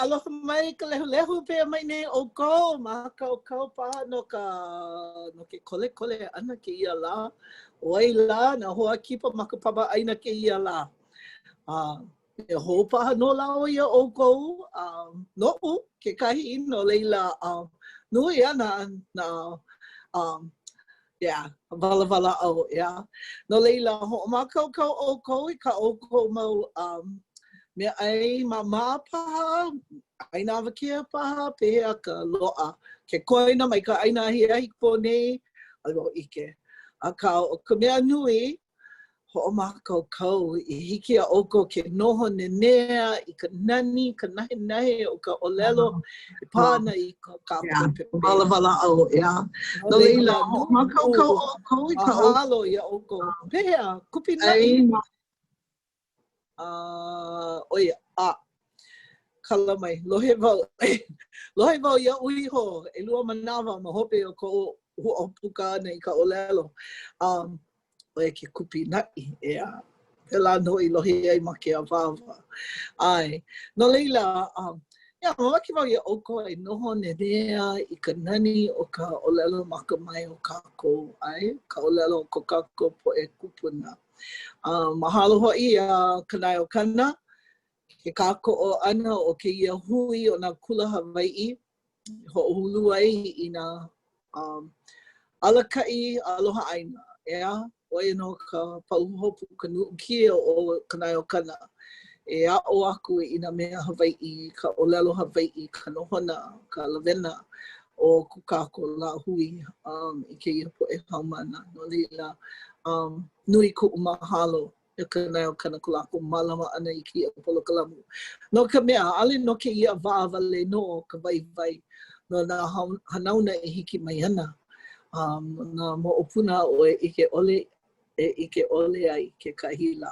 aloha mai ka lehulehu pehea mai nei ʻoukou, mākaukau paha no ka no ke kolekole ʻana kēia lā. ʻO ai lā nā hoa kipa ma ka papa ʻaina kēia lā. A mea hou paha nō lā ʻo ia ʻoukou, a noʻu kekahi, no laila, nui ana nā Yeah, walawalaʻau, yeah. No laila, hoʻomākaukau ʻoukou i kā ʻoukou mau um, meaʻai māmā paha, ʻaina awakea paha, pehea ka loaʻa. Ke koina mai ka ʻaina ahiahi pō nei, ʻaʻole wau ʻike. Akā, ʻo ka mea nui, hoʻomākaukau i hiki iā ʻoukou ke noho nenea i ka nani, ka nahenahe o ka ʻōlelo e pā ana i ko kākou pepeha. Walawalaʻau, ʻeā. No laila, hoʻomākaukau ʻoukou i ka mahalo iā ʻoukou. Pehea, kupinaʻi? ʻO ia, a, kala mai, lohe wau, lohe wau iaʻu iho, ʻelua manawa ma hope o koʻu hoʻopuka ʻana i ka ʻōlelo. Um, ʻo ia ke kupinaʻi, ʻeā. Pēlā nō i lohe ai ma ke awāwa. ʻAe. No laila, um, yeah, mamake wau iā ʻoukou e noho nenea i ka nani o ka ʻōlelo makamae o kākou, ʻae, ka ʻōlelo o ko kākou poʻe kūpuna. Um, mahalo hoʻi iā Kanaeokana, ke kākoʻo ʻana o kēia hui o nā kula Hawaiʻi, hoʻohulu ai i nā um, alakaʻi aloha ʻāina, ʻeā, ʻo ia nō ka pahuhopu, ka nuʻukia o Kanaeokana, e aʻo aku i nā mea Hawaiʻi, ka ʻōlelo Hawaiʻi, ka nohona, ka lawena o ko kākou lāhui um, i kēia poʻe haumāna. No laila, um, nui koʻu mahalo iā Kanaeokana ko lākou mālama ʻana i kēia polokalamu. No ka mea, ʻaʻole no kēia wā wale nō ka waiwai no nā hanauna e hiki mai ana, um, no nā moʻopuna aʻu e ʻike ʻole, e ʻike ʻole ai kekahi lā.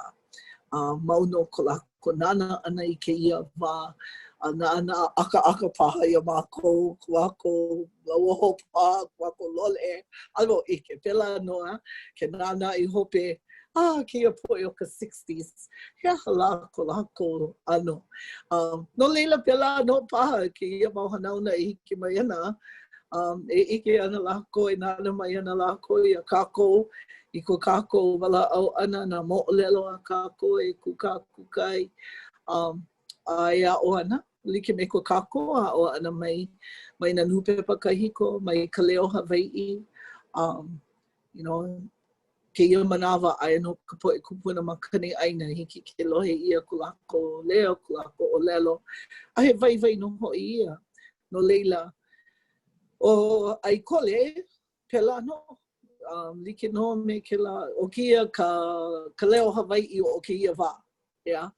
A mau nō ko lākou nānā ʻana i kēia wā, a nānā ʻakaʻaka paha iā mākou, ko mākou lauoho paha, ko mākou lole, ʻaʻole wau ʻike, pēlā nō a, ke nānā i hope, ah, kēia poʻe o ka 60s, he aha lā ko lākou ʻano. Um, no laila, pēlā nō paha kēia mau hanauna e hiki mai ana, um, e ʻike ana lākou, e nānā mai ana lākou iā kākou, i ko kākou walaʻau ʻana, nā moʻolelo a kākou e kūkākūkā ai, um, a e aʻo ana, like me ko kākou aʻo ʻana mai, mai nā nūpepa kahiko, mai ka leo Hawaiʻi, um, you know, kēia manawa aia nō ka poʻe kūpuna ma kani ʻāina, hiki ke lohe ʻia ko lākou leo, ko lākou ʻōlelo, a he waiwai nō hoʻi ia. No laila, ʻo ʻAikole, pēlā nō. Um, like nō me kēlā, ʻo kēia ka, ka leo Hawaiʻi o kēia wā, ʻeā,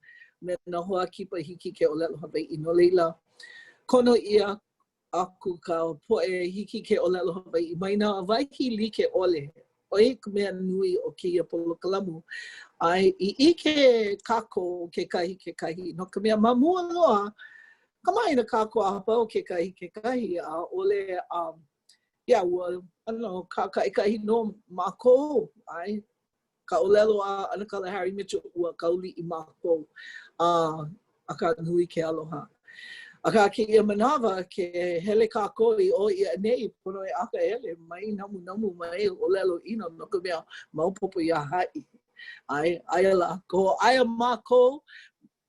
me nā hoa kipa hiki ke ʻōlelo Hawaiʻi. No laila, kono ʻia aku ka poʻe hiki ke ʻōlelo Hawaiʻi mai nā wahi like ʻole. ʻO ia ka mea nui o kēia polokalamu. A i ʻike kākou kekahi kekahi, no ka mea ma mua loa, kamaʻāina kākou a pau kekahi kekahi, ʻaʻole, um, yeah, ua ʻano kākaʻikahi nō mākou, ʻae, ka ʻōlelo a ʻAnakala Harry Mitchell, ua kauliʻi mākou, a akā nui ke aloha. Akā kēia manawa, ke hele kākou i ʻō i ʻaneʻi, pono e akahele, mai namunamu, mai ʻōlelo ʻino, no ka mea, maopopo iā haʻi. ʻAe, aia lākou, aia mākou,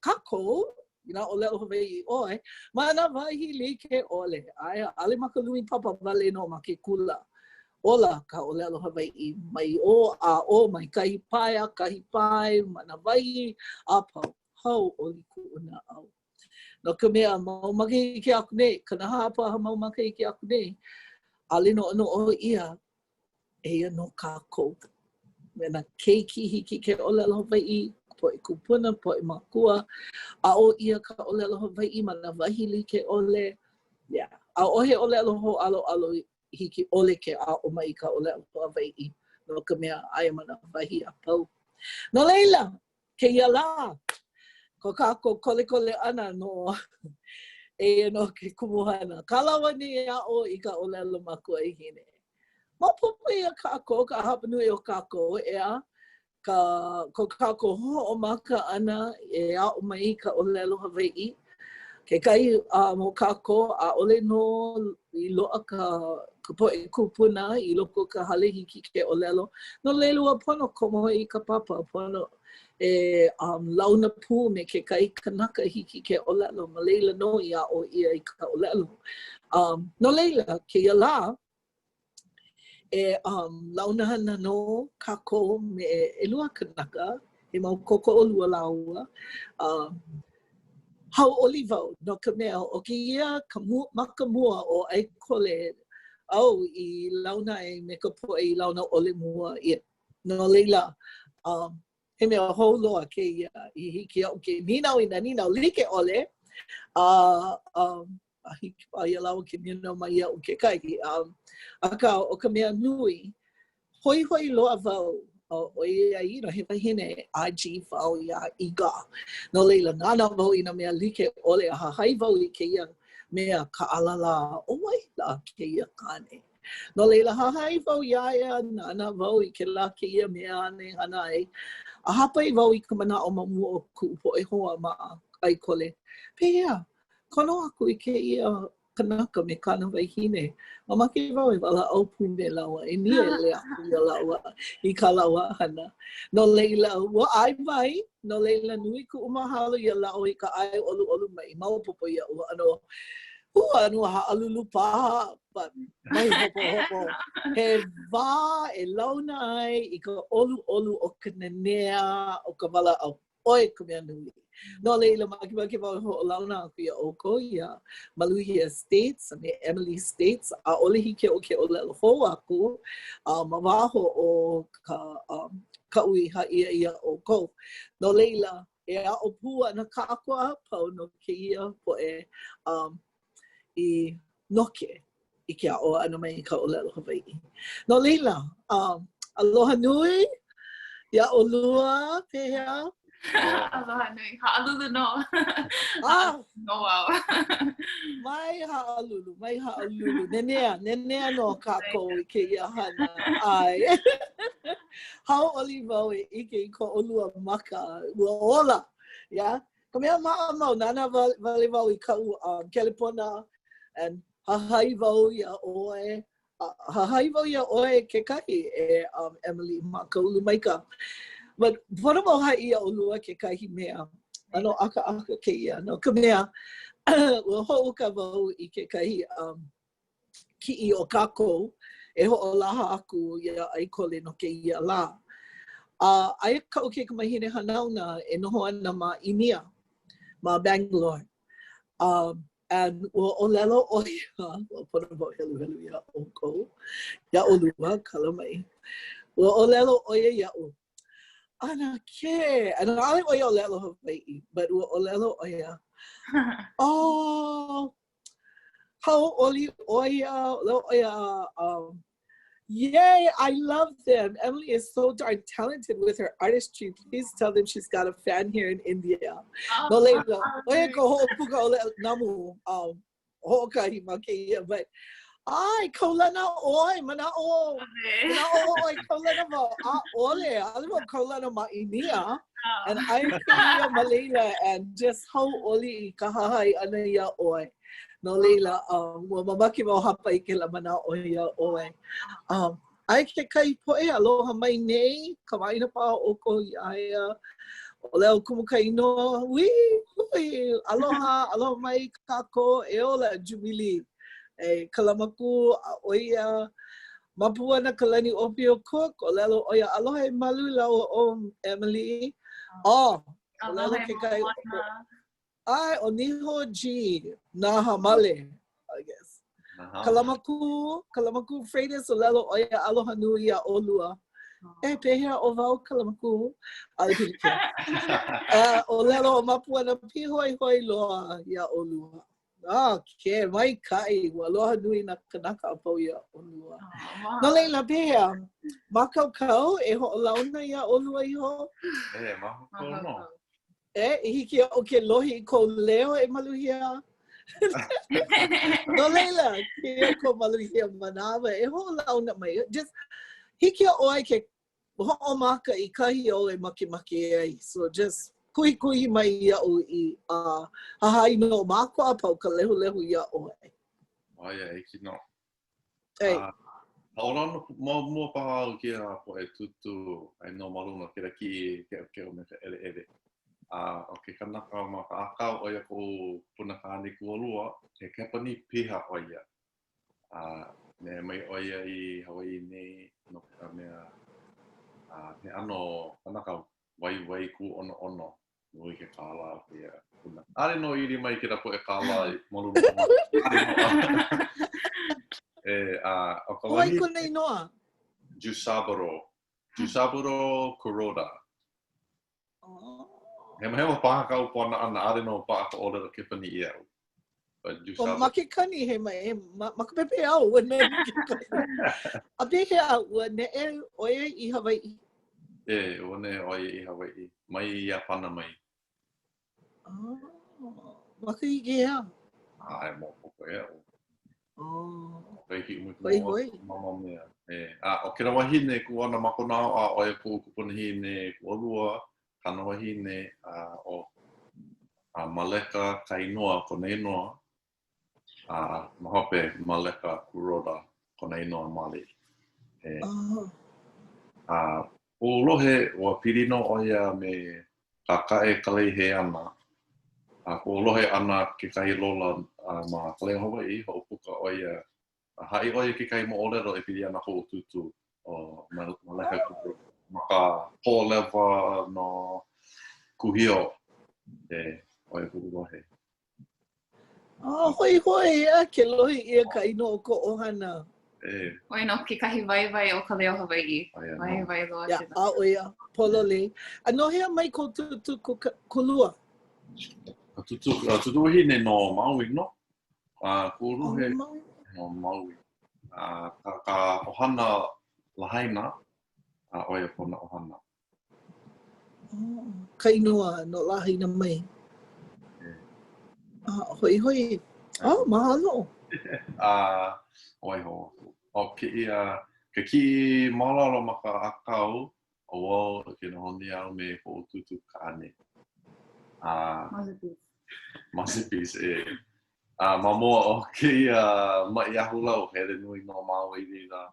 kākou, inā ʻōlelo Hawaiʻi ʻoe, ma nā wahi like ʻole, ʻae, ʻaʻole ma ka lumi papa wale nō ma ke kula. Ola ka ʻōlelo Hawaiʻi mai ʻō a ʻō, mai kahi pae a kahi pae, ma nā wahi a pau. Hauʻoli kuʻu naʻau. No ka mea, mau makahiki aku nei, 40 paha mau makahiki aku nei, ʻaʻole noʻonoʻo ʻia eia nō kākou. Me nā keiki hiki ke ʻōlelo Hawaiʻi, poʻe kūpuna, poʻe mākua, aʻo ʻia ka ʻōlelo Hawaiʻi ma nā wahi like ʻole. Yeah. ʻAʻohe ʻōlelo hōʻaloʻalo hiki ʻole ke aʻo mai i ka ʻōlelo Hawaiʻi no ka mea aia ma nā wahi a pau. No laila, kēia lā, ko kākou kolekole ʻana nō, eia nō ke kumuhana. Kā lāua nei aʻo i ka ʻōlelo makuahine. Maopopo iā kākou, ka hapanui o kākou, ʻeā, ka, ko kākou hoʻomaka ʻana e aʻo mai i ka ʻōlelo Hawaiʻi. Kekahi um, o kākou, ʻaʻole nō i loaʻa ka, ka poʻe kūpuna i loko o ka hale hiki ke ʻōlelo. No laila, ua pono komo i ka papa, pono e um, launa pū me kekahi kanaka hiki ke ʻōlelo. Ma laila nō i aʻo ʻia i ka ʻōlelo. Um, no laila, kēia lā, E um, launa ana nō kākou me ʻelua kanaka, he mau kōkoʻolua lāua. Um, hauʻoli wau no ka mea, ʻo kēia ka mu, maka mua o ʻAikole au i launa ai me ka poʻe i launa ʻole mua ʻia. No laila, um, he mea hou loa kēia i hiki iaʻu ke nīnau i nā nīnau like ʻole, a um, a hiki paha iā lāua ke nīnau mai iaʻu kekahi. Um, akā, ʻo ka mea nui, hoihoi loa wau, ʻoiai, you know, he wahine IG wau iā Iga. No laila, nānā wau i nā mea like ʻole a hahai wau i kēia mea kaʻalalā, ʻo wai lā kēia kāne? No laila, hahai wau iā ia, nānā wau i kēlā kēia mea āna e hana ai. A hāpai wau i ka manaʻo ma mua o kuʻu poʻe hoa ma ʻAikole. Pehea? Kono aku i kēia kanaka me kāna wahine. Mamake wau e walaʻau pū me lāua, e nīele aku iā lāua i kā lāua hana. No laila, ua ʻae mai, no laila nui kuʻu mahalo iā lāua i ka ʻae ʻoluʻolu mai. Maopopo iaʻu, ʻano, ua ʻano haʻalulu paha, but mai hopohopo. He wā e launa ai i ka ʻoluʻolu o ka nanea o ka walaʻau. ʻOe ka mea nui. No laila, makemake wau e hoʻolauna aku iā ʻoukou iā Maluhia States a me Emily States. ʻAʻole hiki iaʻu ke ʻōlelo hou aku uh, ma waho o ka, um, kaʻu i haʻi ai iā ʻoukou. No laila, e aʻo pū ana kākou a pau no kēia poʻe um, i noke i ke aʻo ʻana mai i ka ʻōlelo Hawaiʻi. No laila, um, aloha nui iā ʻolua, pehea? Aloha nui. Haʻalulu nō. Ah! Nō wau. Mai haʻalulu, mai haʻalulu. Nenea, nenea nō kākou i kēia hana. ʻAe. Hauʻoli wau e ʻike i ko ʻolua maka. Ua ola. Yeah? Ka mea maʻamau, nānā wale wau i kaʻu um, kelepona and hahai wau iā ʻoe, hahai wau iā ʻoe kekahi e um, Emily ma ka Ulu Maika. But pono wau haʻi iā ʻolua kekahi mea. ʻAno ʻakaʻaka kēia, no ka mea, ua hoʻouka wau i kekahi um, kiʻi o kākou e hoʻolaha aku iā ʻAikole no kēia lā. A aia kaʻu kaikamahine hanauna e noho ana ma ʻĪnia, ma Bangalore. Um, and ua ʻōlelo ʻo ia, ua pono wau heluhelu iā ʻoukou, iā ʻolua, kala mai. Ua ʻōlelo ʻo ia iaʻu, ʻAnakē, and ʻaʻole ʻo ia ʻōlelo Hawaiʻi, but ua ʻōlelo ʻo ia, oh, Hauʻoli ʻo ia, ʻōlelo ʻo ia, um, Yay, I love them. Emily is so darn talented with her artistry. Please tell them she's got a fan here in India. Oh, no laila, ʻo ia ka hoʻopuka ʻōlelo namu, um, hoʻokahi ma kēia, but ʻae, kaulana ʻoe, manaʻo, manaʻo ʻoe, kaulana wau, ʻaʻole, ʻaʻole wau kaulana ma ʻĪnia. And aia kēia ma laila and just hauʻoli i ka hahai ʻana iā ʻoe. No laila, um, ua mamake wau hāpai kēlā manaʻo iā ʻoe. Um, aia kekahi poʻe aloha mai nei, kamaʻāina paha ʻoukou iā ia. ʻŌlelo Kumu Kainoa, hui, hui, aloha, aloha mai kākou, e ola Jubilee. E Kalamakū, a ʻo ia, Mapuana Kalani ʻŌpio Cook, ʻōlelo ʻo ia, aloha e Malu lāua ʻo Emily. Oh, ʻōlelo kekahi. ʻAe, ʻo Niho G, nā Hamale, I guess. Kalamakū, Kalamakū Freitas, ʻōlelo ʻo ia, aloha nui iā ʻolua. E, pehea ʻo wau, Kalamakū? ʻAʻole pilikia. Uh, ʻōlelo ʻo Mapuana pīhoihoi loa iā ʻolua. Okay, maikaʻi. Ua aloha nui nā kanaka a pau iā ʻolua. No laila, pehea, mākaukau e hoʻolauna iā ʻolua iho? E, mākaukau nō. E, i hiki iaʻu ke lohe i kou leo e Maluhia. No laila, kēia ko Maluhia manawa e hoʻolauna mai. Just, hiki iā ʻoe ke hoʻomaka i kahi ou e makemake ai. So just. Kuhikuhi mai iaʻu i a hahai nō mākou a pau ka lehulehu iā ʻoe. Aia, hiki nō. Hey. A, hoʻolauna mau mua paha au i kēlā poʻe tūtū aia nō ma luna o kēlā kiʻi keʻokeʻo me ka ʻeleʻele. A ʻo ke kanaka ma ka ʻākau, ʻo ia koʻu punakāne kualua, he Kepanī piha ʻo ia. A neʻe mai ʻo ia i Hawaiʻi nei no ka mea, a he ʻano kanaka waiwai kūʻonoʻono nui ke kālā o kēia kupuna. ʻAʻole nō ili mai kēlā poʻe kālā ma luna o mākou. E, a ʻo ka ʻO wai wahine. kona inoa? Jusaburo. Jusaburo Kuroda. Oh. Hemahema paha kaʻu puana ʻana, ʻaʻole nō paʻa ka ʻōlelo Kepanī iaʻu. But O Jusaburo. ma ke kani, he ma, he, ma, ma ka pepeiao, ua nani ke kani. A pehea, ua neʻe ʻo ia i Hawaiʻi? E, ua neʻe ʻo ia i Hawaiʻi, mai Iāpana mai. Oh, makahiki hea? ʻAe, maopopo iaʻu. Oh. Hoihoi. Mama mia. E, a ʻo kēlā wahine e kū ana ma kona ʻaoʻao, ʻo ia koʻu kupunahine kualua, kāna wahine, a ʻo a Maleka ka inoa, kona inoa, a ma hope, Maleka Kuroda, kona inoa male. E, oh. A koʻu lohe, ua pili nō ʻo ia me Kakaʻe Kaleiheana. A koʻu lohe ʻana kekahi lola ma Ka Leo Hawaiʻi, hoʻopuka ʻo ia, a haʻi ʻo ia kekahi moʻolelo e pili ana koʻu tūtū ʻo Maleka Kuroda ma ka hoʻolewa no Kūhiō. E, ʻo ia koʻu lohe. Oh, hoihoi, ʻeā, ke lohe ʻia ka inoa o ko ʻohana. E. ʻO ia nō kekahi waiwai o ka leo Hawaiʻi. Aia nō. Waiwai loa Yeah, kēlā. a ʻo ia, pololei. A no hea mai kou tūtū kulua? Ka tūtū, ka tūtū wahine no Maui nō. A kuʻu lohe Oh, Maui. no Maui. A ka, ka ʻohana Lahaina, a ʻo ia kona ʻohana. Oh, ka inoa no Lahaina mai. Ah, hoihoi. Oh, mahalo. A waiho aku. ʻO kēia, ke kiʻi malalo ma ka ʻākau, ʻo wau ke noho nei au me koʻu tūtū kāne. A Masterpiece. Masterpiece, e. A ma mua o kēia maʻi ahulau, hele nui nō māua i laila.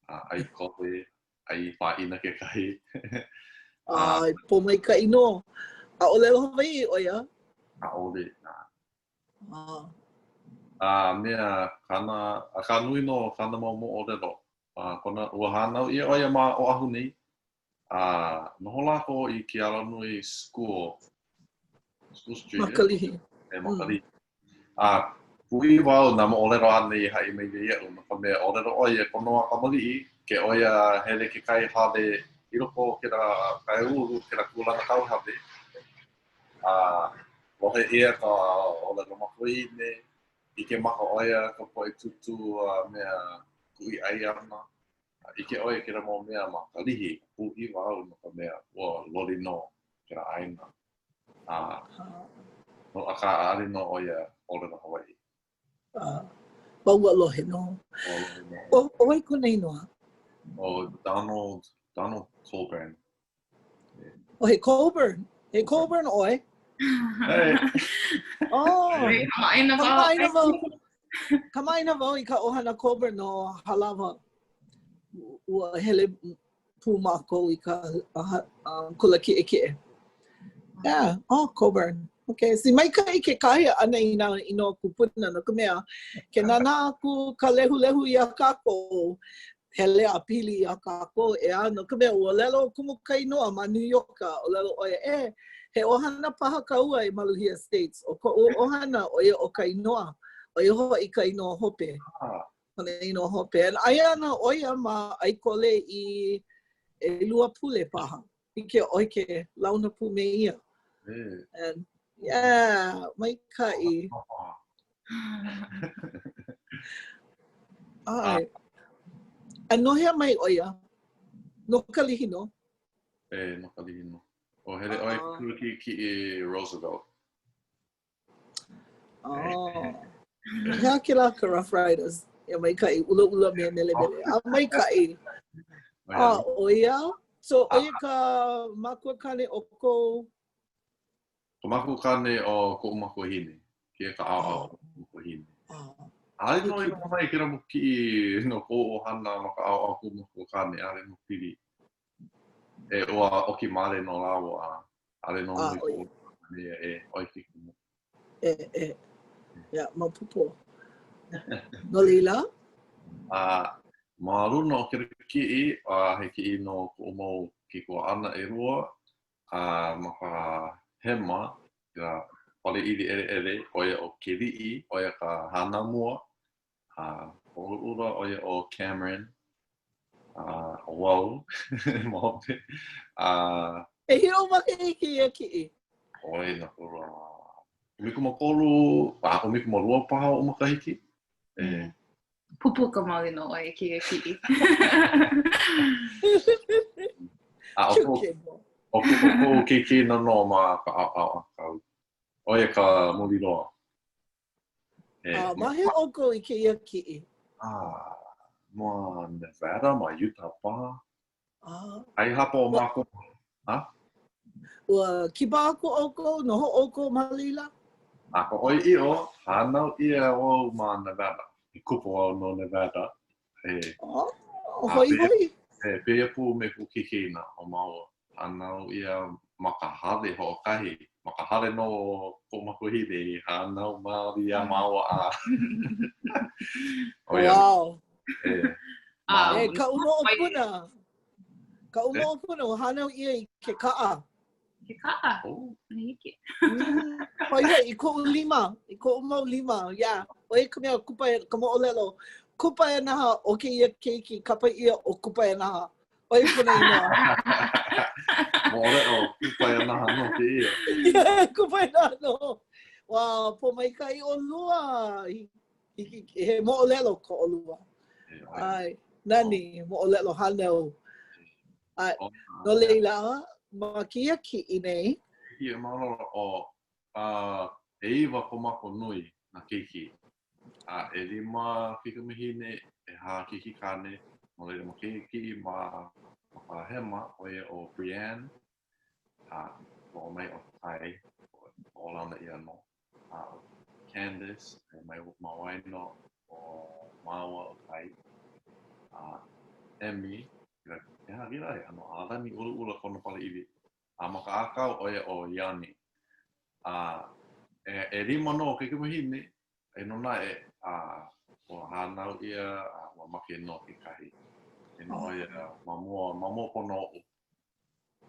A ʻai kole, ʻai pāʻina kekahi. A pōmaikaʻi nō. A ʻōlelo Hawaiʻi ʻo ia? ʻAʻole. Ah. A mea, kāna, akā nui nō kāna mau moʻolelo. A kona, ua hānau ʻia ʻo ia ma Oʻahu nei. A noho lākou i ke alanui School, School Street. Ma Kalihi. E, ma Kalihi. Mm. A pūʻiwa au nā moʻolelo āna i haʻi mai nei iaʻu, no ka mea, ʻōlelo ʻo ia, kona wā kamaliʻi, ke ʻo ia hele kekahi hale i loko o kēlā kaiāulu, kēlā kūlanakauhale, a lohe ʻia ka ʻōlelo makuahine, ʻike maka ʻo ia ka poʻe tūtū a mea kuʻi ʻai ana. A ʻike ʻo ia kēlā mau mea ma Kalihi, pūʻiwa au no ka mea, ua loli nō kēlā ʻāina. A, no, akā, ʻaʻole nō ʻo ia ʻōlelo Hawaiʻi. A, ma ua lohe nō. Ua lohe nō. ʻO, ʻo wai kona inoa? ʻO Donald, Donald Colburn. Oh, he Colburn. He Colburn ʻoe. Hey. Oh. Kamaʻāina wau. Kamaʻāina wau. Kamaʻāina wau i ka ʻohana Colburn no Halawa. Ua hele pū mākou i ka uh, kula kiʻekiʻe. Yeah, oh, Colburn. Okay, see, maikaʻi ke kāhea ʻana i nā inoa kūpuna no ka mea, ke nānā aku ka lehulehu iā kākou, hele a pili iā kākou, ʻeā, no ka mea, ua ʻōlelo ʻo Kumu Kainoa ma New Yorka, ʻōlelo ʻo ia, e, he ʻohana paha kāua i Maluhia States, ʻo koʻu ʻohana, ʻo ia ʻo Kainoa, ʻo ia hoʻi ka inoa hope, kona inoa hope. And aia ana ʻo ia ma ʻAikole i ʻelua pule paha. Hiki ʻoe ke launa pū me ia. And, yeah, maikaʻi. ʻAe. A no hea mai ʻo ia? No Kalihi nō? E, no Kalihi nō. O hele ʻoe i ke kula kiʻekiʻe Roosevelt. Oh. He aha kēlā ka Rough Riders? Ia maikaʻi, ʻulaʻula me melemele. A maikaʻi. A ʻo ia? So, ʻo ia ka makua kāne o kou? Ka makua kāne o koʻu makuahine. Kēia ka ʻaoʻao o koʻu makuahine. ʻAʻole nō i loaʻa mai kēlā mau kiʻi no koʻu ʻohana ma ka ʻaoʻao o koʻu makua kāne, ʻaʻole nō pili. E, ua ʻoki male nō lāua a ʻaʻole nō nui koʻu ʻohana e, ʻo ia ke kumu. E, e. Yeah, maopopo. No laila? A ma luna o kēlā kiʻi, a he kiʻi no koʻu mau kikuaʻana ʻelua, a ma ka hema, ka pale ʻili ʻeleʻele, ʻo ia ʻo Keliʻi, ʻo ia ka hānau mua, a ʻulaʻula ʻo ia ʻo Cameron, a ʻo wau ma hope, a. ʻEhia ou makahiki i kēia kiʻi? ʻOi nā kula 13, a 12 paha oʻu makahiki. E. Pupuka maoli nō ʻoe i kēia kiʻi. A ʻo ko, ʻo ko, koʻu keikina nō ma ka ʻaoʻao ʻākau. ʻO ia ka muli loa. E, A ma hea ʻoukou i kēia kiʻi? A, ma Nevada, ma Utah paha. Ah. ʻAi hapa o mākou. Ha? Ua kipa aku ʻoukou, noho ʻoukou ma laila? A ka ʻoiaʻiʻo, hānau ʻia wau ma Nevada. He kupa wau no Nevada. E. Oh, hoihoi. E, pēia pū me kuʻu keikina ʻo māua. Hānau ʻia ma ka hale hoʻokahi. Ma ka hale nō o koʻu makuahine i hānau maoli iā māua a. ʻO ia. Wow. E. E, kaʻu moʻopuna. Kaʻu moʻopuna, ua hānau ʻia i ke kaʻa. Ke kaʻa? Oh. Hiki. Mm, hoihoi, i koʻu lima, i koʻu mau lima, yeah. ʻO ia ka mea kupa, ka moʻolelo. Kupaianaha o kēia keiki, kapa ʻia ʻo Kupaianaha. ʻO ia kona inoa. Moʻolelo kupaianaha nō kēia. Yeah, kupaianaha nō. Wow, pōmaikaʻi ʻolua. He moʻolelo ko ʻolua. ʻAe, nani, moʻolelo hānau. ʻAe, no laila, ma kēia kiʻi nei. Ia mālolo ʻo, uh, ʻeiwa ko mākou nui nā keiki. A ʻelima keikumahine, ʻehā keiki kāne, no laila ma kēia kiʻi ma, ma ka hema, ʻo ia ʻo Brianne, a loaʻa mai ʻo Kai, hoʻolauna ʻia nō. A ʻo Candace, aia mai ma waena o māua ʻo Kai. A Emmy, he aha kēlā, he ʻano ʻālani ʻulaʻula kona pale ʻili. A ma ka ʻākau, ʻo ia ʻo Yanni. A e, ʻelima nō keikumahine, eia nō naʻe, a ua hānau ʻia a ua make nō kekahi. E nō ʻo ia ma mua, ma mua pono oʻu.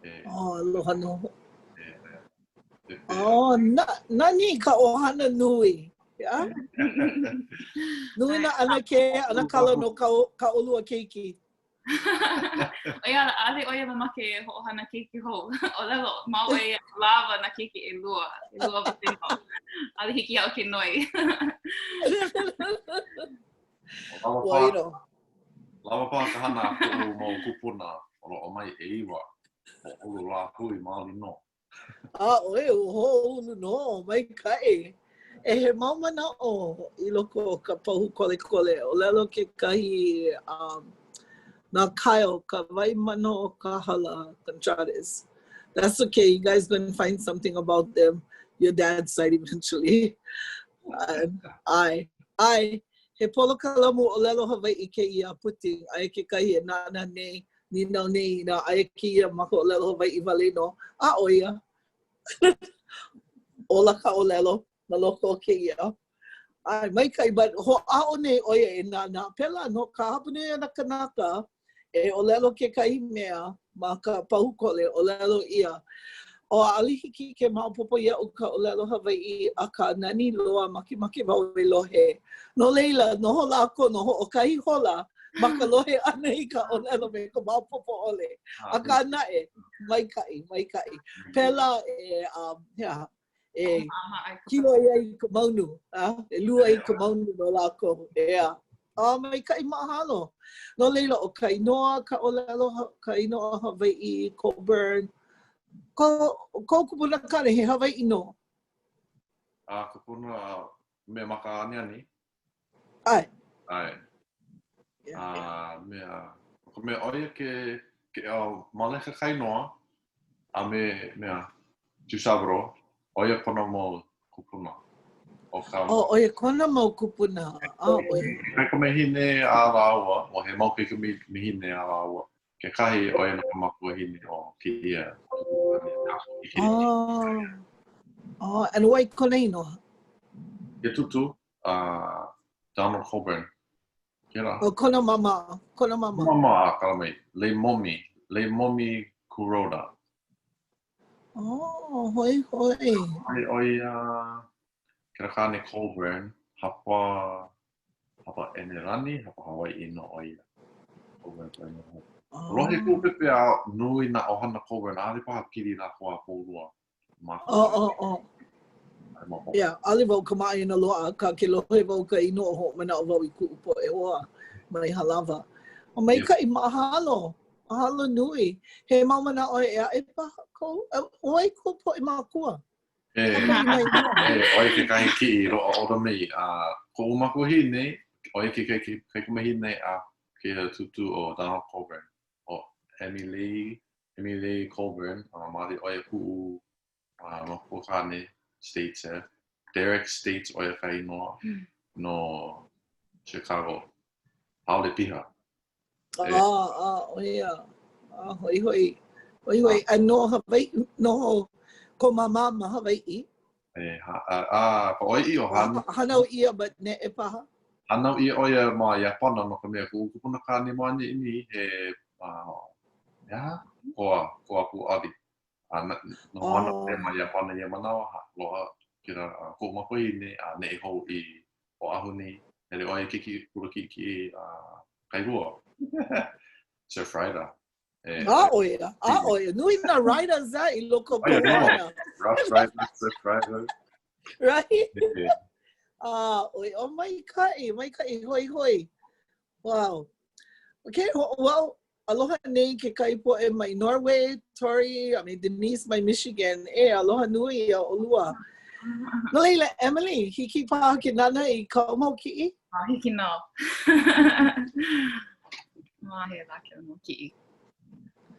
E. Oh, aloha nō. E, e, e. Oh, na, nani ka ʻohana nui. Yeah? Nui nā ʻanakē, ʻanakala no ka, kā ʻolua keiki. ʻO ia ala, ʻaʻole ʻo ia mamake e hoʻohana keiki hou. ʻŌlelo mau ʻo ia, lawa nā keiki ʻelua. ʻElua wale nō. ʻAʻole hiki iaʻu ke noi. Lawa paha, lawa paha ka hana a koʻu mau kūpuna o loaʻa mai ʻeiwa hoʻoulu lāhui maoli nō. ʻAʻohe, ua hoʻoulu nō, maikaʻi. E he mau manaʻo i loko o ka pahu kolekole. ʻŌlelo kekahi um, na Kyle, ka Waimano-Kahala Contreras. That's okay, you guys gonna find something about them, your dad's side eventually. ʻAe, ʻae, he polokalamu ʻōlelo Hawaiʻi kēia Putting, aia kekahi e nānā nei, nīnau nei inā aia kēia ma ka ʻōlelo Hawaiʻi wale nō, a ʻo ia. Ola ka ʻōlelo ma loko o kēia. ʻAe, maikaʻi, but hoʻāʻo nei ʻo ia e nānā. Pēlā nō ka hapanui o nā kanaka e ʻōlelo kekahi mea ma ka pahu kole, ʻōlelo ʻia, ʻO ʻaʻole hiki ke maopopo iaʻu ka ʻōlelo Hawaiʻi, akā nani loa makemake wau e lohe. No laila, noho lākou no hoʻokahi hola ma ka lohe ʻana i ka ʻōlelo me ka maopopo ʻole. Akā naʻe, maikaʻi, maikaʻi. Pēlā e, um, he aha, e kiloi ai i ka maunu, a, e lua ai ka maunu no lākou, ʻeā. A maikaʻi mahalo. No laila, ʻo ka inoa, ka ʻōlelo, ka inoa Hawaiʻi, Coburn, ko, kou kupuna kāne, he Hawaiʻi nō? A kupuna mea ma ka aniani? ʻAe. ʻAe. A mea, ʻo ka mea, ʻo ia ke, ke, ʻo Maleka ka inoa, a me, mea, Jusaburo. ʻO ia kona mau kupuna. ʻO ka Oh, ʻo ia kona mau kupuna. Ah, ʻo ia. Ke kaikamahine a lāua, ʻo he mau kaikamahine a lāua. Kekahi, ʻo ia nō ka makuahine o kēia Oh. Oh, and ʻo wai kona inoa? Ke tūtū, uh, Donald Colburn. Kēlā. ʻO kona mama, kona mama. Mama a kala mai, Leimomi, Leimomi Kuroda. Oh, hoihoi. Ai ʻo ia, kēlā kāne Colburn, hapa, hapa ʻEnelani, hapa Hawaiʻi nō ʻo ia. Colburn ka inoa. Oh. Lohe kuʻu pepeiao nui nā ʻohana Colburn, ʻaʻole paha pili lākou a pau loa. Oh, oh, oh. Yeah, ʻaʻole wau kamaʻāina loa, akā ke lohe wau ka inoa hoʻomanaʻo wau i kuʻu poʻe hoa mai Halawa. O maikaʻi, mahalo. Mahalo nui. He mau manaʻo ʻē aʻe paha kou? ʻO wai kou poʻe mākua? E, e, ʻo ia kekahi kiʻi i loaʻa ʻole mai a koʻu makuahine, ʻo ia ke kaikamahine a kēia tūtū ʻo Donald Colburn, ʻo Emily, Emily Colburn, a male ʻo ia kuʻu uh, makuakāne States, eh? Derek States ʻo ia ka inoa no Chicago. Haole piha. Ah, ah, ʻo ia. Ah, hoihoi. Hoihoi. A no Hawaiʻi, noho ko māmā ma Hawaiʻi. E, ha, a, a, ka ʻoiaʻiʻo, han... Hānau ʻia ma neʻe paha? Hānau ʻia ʻo ia ma Iāpana no ka mea, kuʻu kupunakāne ma ʻaneʻi nei, he, uh, he aha? Koa, koa pūʻali. A na, noho ana ʻo ia ma Iāpana ia manawa, ha, loaʻa kēlā uh, koʻu makuahine a neʻe hou i Oʻahu nei. Hele ʻo ia keiki kula kiʻekiʻe a uh, Kailua. Surf Rider. E, a ʻo ia, a ʻo ia. Nui nā riders a i loko o ka ʻohana. Rough Rider, Surf Rider. Right? A ʻo ia, oh, maikaʻi, maikaʻi, hoihoi. Wow. Okay, well, aloha nei kekahi poʻe mai Norway, Tori, a me Denise mai Michigan. E, aloha nui iā ʻolua. No laila, Emily, hiki paha ke nānā i kāu mau kiʻi? Oh, hiki nō. Ma he lā ke mau kiʻi.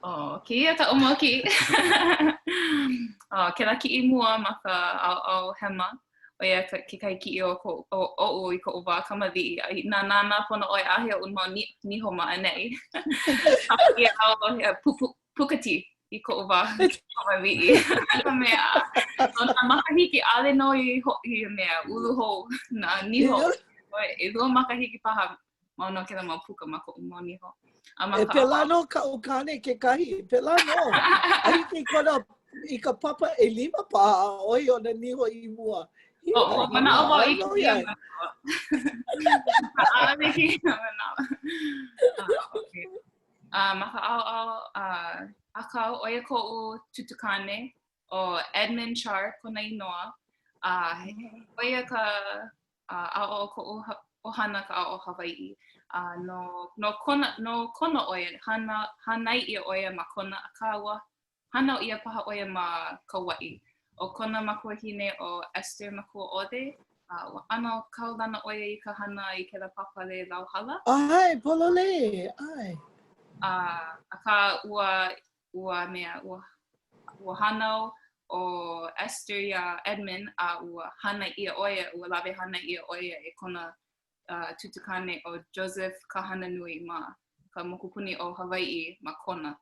Oh, kēia kaʻu mau kiʻi. oh, kēlā kiʻi mua ma ka ʻaoʻao hema. ʻo ia kekahi kiʻi o ko, o, oʻu i koʻu wā kamaliʻi. A inā nānā pono ʻoe ʻaʻohe oʻu mau ni, niho ma ʻaneʻi. Kapa ʻia au he pu, pu, pukati i koʻu wā kamaliʻi. No ka mea, no nā makahiki ʻaʻole nō i, ho, i mea ulu hou nā niho. ʻElua makahiki paha mau nō kēlā mau puka ma koʻu mau niho. A ma e pēlā nō kaʻu kāne kekahi, pēlā nō. A hiki i kona, i ka papa ʻelima paha, ʻaʻohe ona niho i mua. O, o, manaʻo wau i kēia manawa. ʻAʻole kēia manawa. Ah, okay. Uh, ma ka ʻaoʻao uh, ʻākau, ʻo ia koʻu tūtūkāne, ʻo Edmund Char kona inoa. A uh, ʻo ia ka ʻaoʻao o koʻu ʻohana ka ʻaoʻao Hawaiʻi. A no, no Kona, no Kona ʻo ia, hana, hānai ʻia ʻo ia ma Kona, akā ua hānau ʻia paha ʻo ia ma Kauaʻi. ʻO kona makuahine ʻo Esther Makuaʻole, a ua ʻano kaulana ʻo ia i ka hana i kēlā pāpale lauhala. ʻAe, pololei, ʻae. A, akā ua ua mea, ua, ua hānau ʻo Esther iā Edmund a ua hānai ʻia ʻo ia, ua lawe hānai ʻia ʻo ia e kona uh, tūtūkāne ʻo Joseph Kahananui ma ka mokupuni ʻo Hawaiʻi ma Kona.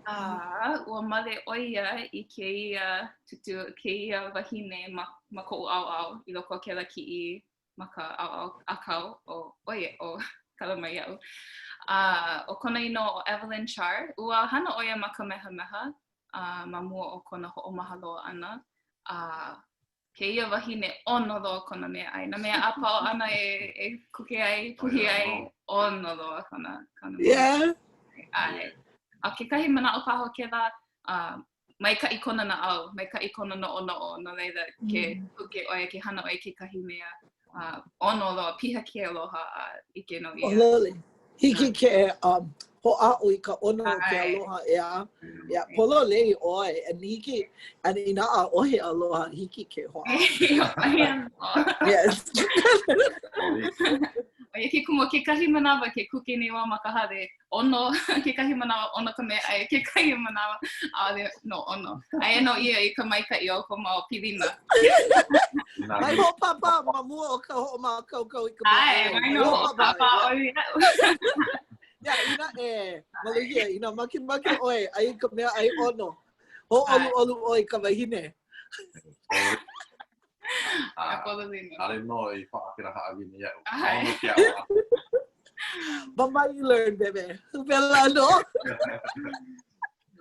A ua male ʻo ia i kēia tūtū, kēia wahine ma, ma koʻu ʻaoʻao i loko o kēlā kiʻi ma ka ʻaoʻao ʻākau ʻo ʻo ia ʻo kala mai iaʻu. A ʻo kona inoa ʻo Evelyn Char, ua hana ʻo ia ma Kamehameha uh, ma mua o kona hoʻomaha loa ʻana. A kēia wahine ʻono loa kona meaʻai. Nā mea a pau āna e, e kuke ai, puhi ai, ʻono loa kona, kona mea. Yeah. ʻAe. A kekahi manaʻo paha o kēlā, uh, maikaʻi kona naʻau, maikaʻi kona noʻonoʻo, no laila, ke mm. kuke ʻo ia, ke hana ʻo ia kekahi mea, uh, ʻono loa, piha ke aloha a ʻike nō ia. ʻOloli. Hiki ke um, hoʻāʻo i ka ʻono o ke aloha, ʻeā. Yeah, pololei ʻoe, and hiki, and inā ʻaʻohe aloha, hiki ke hoʻāʻo. Yes. ʻO ia ke kumu. kumu kekahi manawa ke kuke nei wau ma ka hale, ʻono kekahi manawa ʻono ka meaʻai, kekahi manawa ʻaʻole nō ʻono. Aia nō ia i ka maikaʻi o kou mau pilina. Mai hoʻopāpā ma mua o ka hoʻomākaukau i ka meaʻai. ʻAe, mai nō hoʻopāpā ʻoe iaʻu. Yeah, inā, e, maluhia, inā makemake ʻoe, ʻai i ka meaʻai ʻono, hōʻoluʻolu ʻoe i ka wahine. ʻAʻole nō i paʻa kēlā haʻawina iaʻu. ʻAʻole ke aʻo ʻana. Mama you learn, baby. Pēlā nō.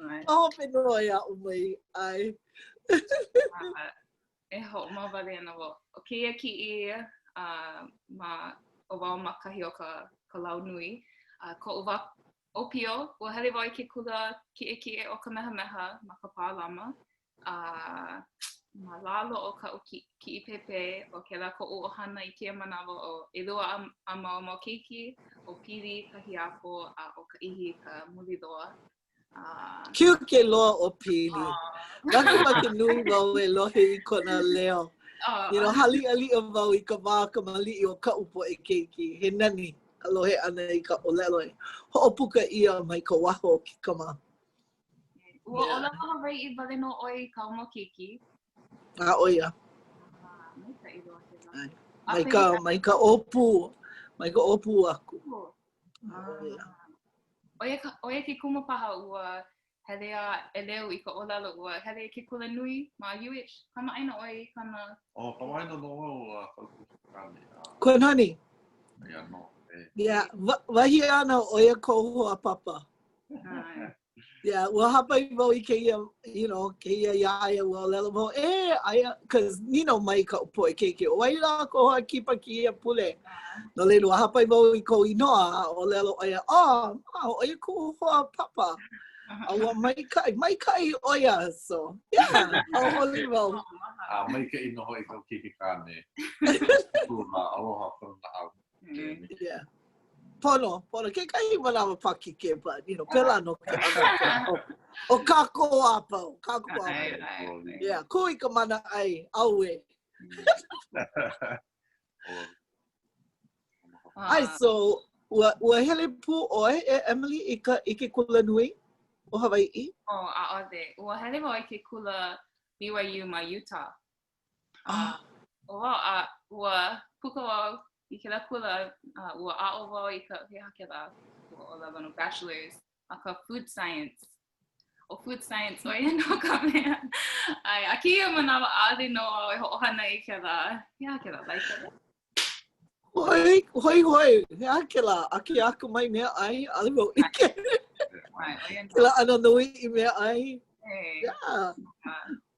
Ma hope nō e aʻo mai, ʻae. E hoʻomau wale ana wau. ʻO kēia kiʻi uh, ma, ʻo wau ma kahi o ka, ka lau nui. Uh, koʻu wā ʻōpio, ua hele wau i ke kula kiʻekiʻe ʻo Kamehameha ma Kapālama. A ma lalo o kaʻu kiʻi pēpē, ʻo kēlā koʻu ʻohana i kēia manawa ʻo ʻelua a māua mau keiki, ʻo Pili ka hiapo a ʻo Kaʻihi ka muli loa. A Cute loa ʻo Pili. Makemake nui wau e lohe i kona leo. You know, haliʻaliʻa wau i ka wā kamaliʻi o kaʻu poʻe keiki. He nani ka lohe ʻana i ka ʻōlelo e hoʻopuka ʻia mai ka waho o ke kama. Ua yeah. ʻōlelo Hawaiʻi wale nō ʻoe i kāu mau keiki. A ʻo ia. Ah, maikaʻi loa kēlā. Mai ka, mai ka ʻōpū, mai ka ʻōpū aku. Ah. ʻO ia, ʻo ia ke kumu paha ua hele a ʻeleu i ka ʻōlelo, ua hele i ke kula nui ma UH. Kamaʻāina ʻoe i kāna... Oh, kamaʻāina nō wau a kaʻu Kona nani. Ia nō. Eh. Yeah, wahi āna ʻo ia koʻu hoa papa. Yeah, ua hāpai wau i kēia, you know, kēia iā ia, ua ʻōlelo wau, e, aia, cause nīnau mai kaʻu poʻe keiki, ʻo wai lā kou hoa kipa kēia pule? No laila, ua hāpai wau i kou inoa, a ʻōlelo ʻo ia, oh, ma, ʻo ia kuʻu hoa papa. A ua maikaʻi, maikaʻi ʻo ia, so, yeah, hauʻoli wau. A maikaʻi nō hoʻi kou keiki kāne. Aloha kona naʻau. Yeah. Pono, pono. Kekahi manawa pākīkē, but, you know, pēlā nō ke ʻano. O kākou a pau, kākou a pau. Yeah, kū i ka mana ʻai, auē. ʻAe, so, ua, ua hele pū ʻoe, e Emily, i, ka, i ke kula nui o Hawaiʻi? Oh, ʻaʻole. Ua hele wau i ke kula BYU ma Utah. Ah. ʻO wau, a ua puka wau i kēlā kula, a ua aʻo wau i ka, he aha kēlā, ua ʻōlelo no bachelor's, ma ka food science. ʻO food science, ʻo ia nō ka mea. ʻAe, a kēia manawa, ʻaʻole nō au e hoʻohana i kēlā, he aha kēlā, like it? Hoi, hoihoi, he aha kēlā, akeakamai meaʻai, ʻaʻole wau ʻike. Kēlā ʻano noiʻi meaʻai. Yeah.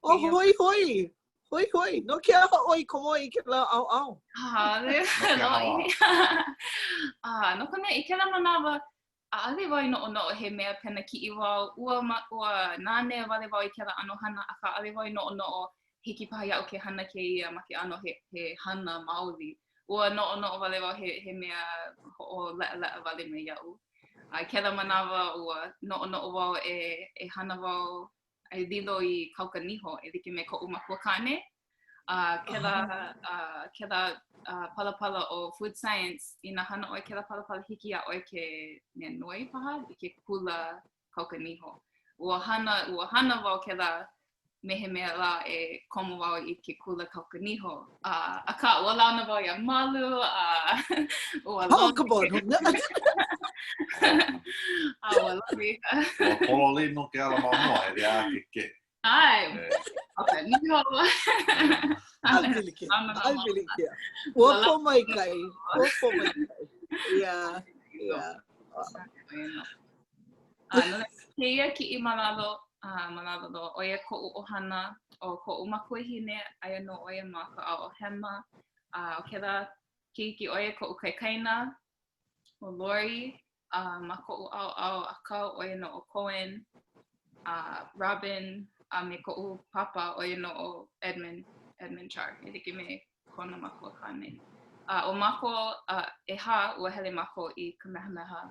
Oh, hoihoi, hoihoi. No ke aha ʻoe i komo ai i kēlā ʻaoʻao? ʻAʻole, ah, no ka mea, i kēlā manawa, ʻaʻole wau i noʻonoʻo he mea pena kiʻi wau, ua, ma, ua nanea wale wau i kēlā ʻano hana, akā ʻaʻole wau i noʻonoʻo hiki paha iaʻu ke hana kēia ma ke ʻano he, he hana maoli. Ua noʻonoʻo wale wau he, he mea hoʻoleʻaleʻa wale mai iaʻu. A i kēlā manawa, ua noʻonoʻo wau e, e hana wau e lilo i kauka niho e like me koʻu makuakāne. A uh, kēlā, uh, kēlā uh, palapala ʻo Food Science, inā hana ʻoe kēlā palapala hiki iā ʻoe ke mea noi paha i ke kula kauka niho. Ua hana, ua hana wau kēlā me he mea lā e komo wau i ke kula kauka niho. Uh, akā, ua launa wau iā Malu, a uh, ua Oh, come on. a ua lohe. Ua pololei nō ke ala ma mua, e lea ke ke. ʻAe. Okay, niho. ʻAʻole pilikia. ʻAʻole pilikia. Ua pōmaikaʻi. Ua pōmaikaʻi. Yeah. Yeah. A no laila, kēia kiʻi ma lalo, uh, ma lalo loa, ʻo ia koʻu ʻohana, ʻo koʻu makuahine, aia nō ʻo ia ma ka ʻaoʻao hema, a ʻo kēlā keiki ʻo ia koʻu kaikaina, ʻo Lori, a ma koʻu ʻaoʻao ʻākau ʻo ia nō ʻo Cohen, a Robin, a me koʻu papa ʻo ia nō ʻo Edmund, Edmund Char, e like me kona makuakāne. A ʻo mākou uh, ʻehā, ua hele mākou i Kamehameha.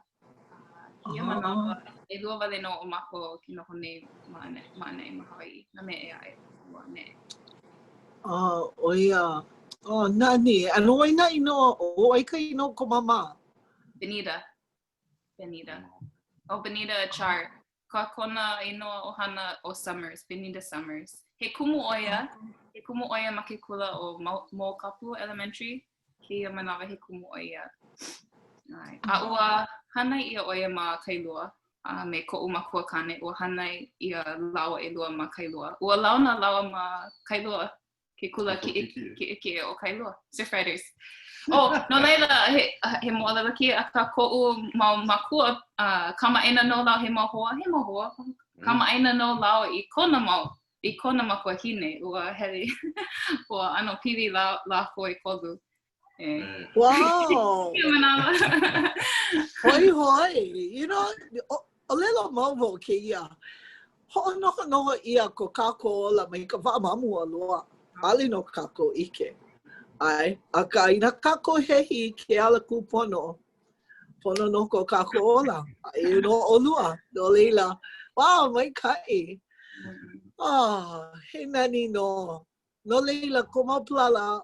A kēia manawa, ʻelua wale nō o mākou ke noho nei ma ʻaneʻi ma Hawaiʻi, nā mea ʻē aʻe, ua neʻe. Oh, ʻo ia. Oh, nani. A no wai nā inoa, ʻo wai ka inoa o ko māmā? Benita. Benita. Oh, Benita Achar. Ka kona inoa ʻohana ʻo Summers, Benita Summers. He kumu ʻo ia, he kumu ʻo ia ma ke kula ʻo Moʻokapu Elementary. Kēia manawa he kumu ʻo ia. ʻAe. A ua hānai ʻia ʻo ia ma Kailua a me koʻu makua kāne, ua hānai ʻia lāua ʻelua ma Kailua. Ua launa lāua ma Kailua ke kula kiʻekiʻe o Kailua, Surfriders. Oh, no laila, he, he moʻolelo kēia, akā koʻu mau makua, uh, kamaʻāina nō lāua, he mau hoa, he mau hoa, kamaʻāina nō lāua i kona mau, i kona makuahine, ua hele, ua ʻano pili lā, lākou ʻekolu. E. Wow! Hoihoi, you know, ʻōlelo mau wau kēia, hoʻonohonoho ʻia ko kākou ola mai ka wā ma mua loa, ʻaʻole nō kākou ʻike. ʻAe, akā inā kākou hehi i ke ala kūpono, pono nō ko kākou ola, a eia nō ʻolua, no laila, wow, maikaʻi. Oh, he nani nō. No laila, kou mau palala,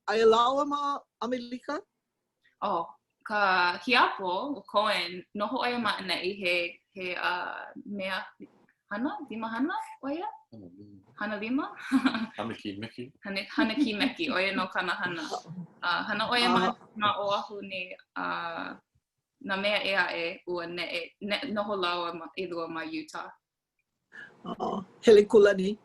aia lāua ma ʻAmelika? Oh, ka hiapo ʻo Cohen, noho ʻo ia ma ʻaneʻi, he, he uh, mea hana, lima hana ʻo ia? Hana lima? Hana kīmeki. Hana, hana kīmeki, ʻo ia nō kāna hana. Uh, hana ʻo ia ma, ma Oʻahu nei, uh, nā mea ʻē aʻe ua neʻe, ne, noho lāua ma, ʻelua ma Utah. Oh, hele kula nei?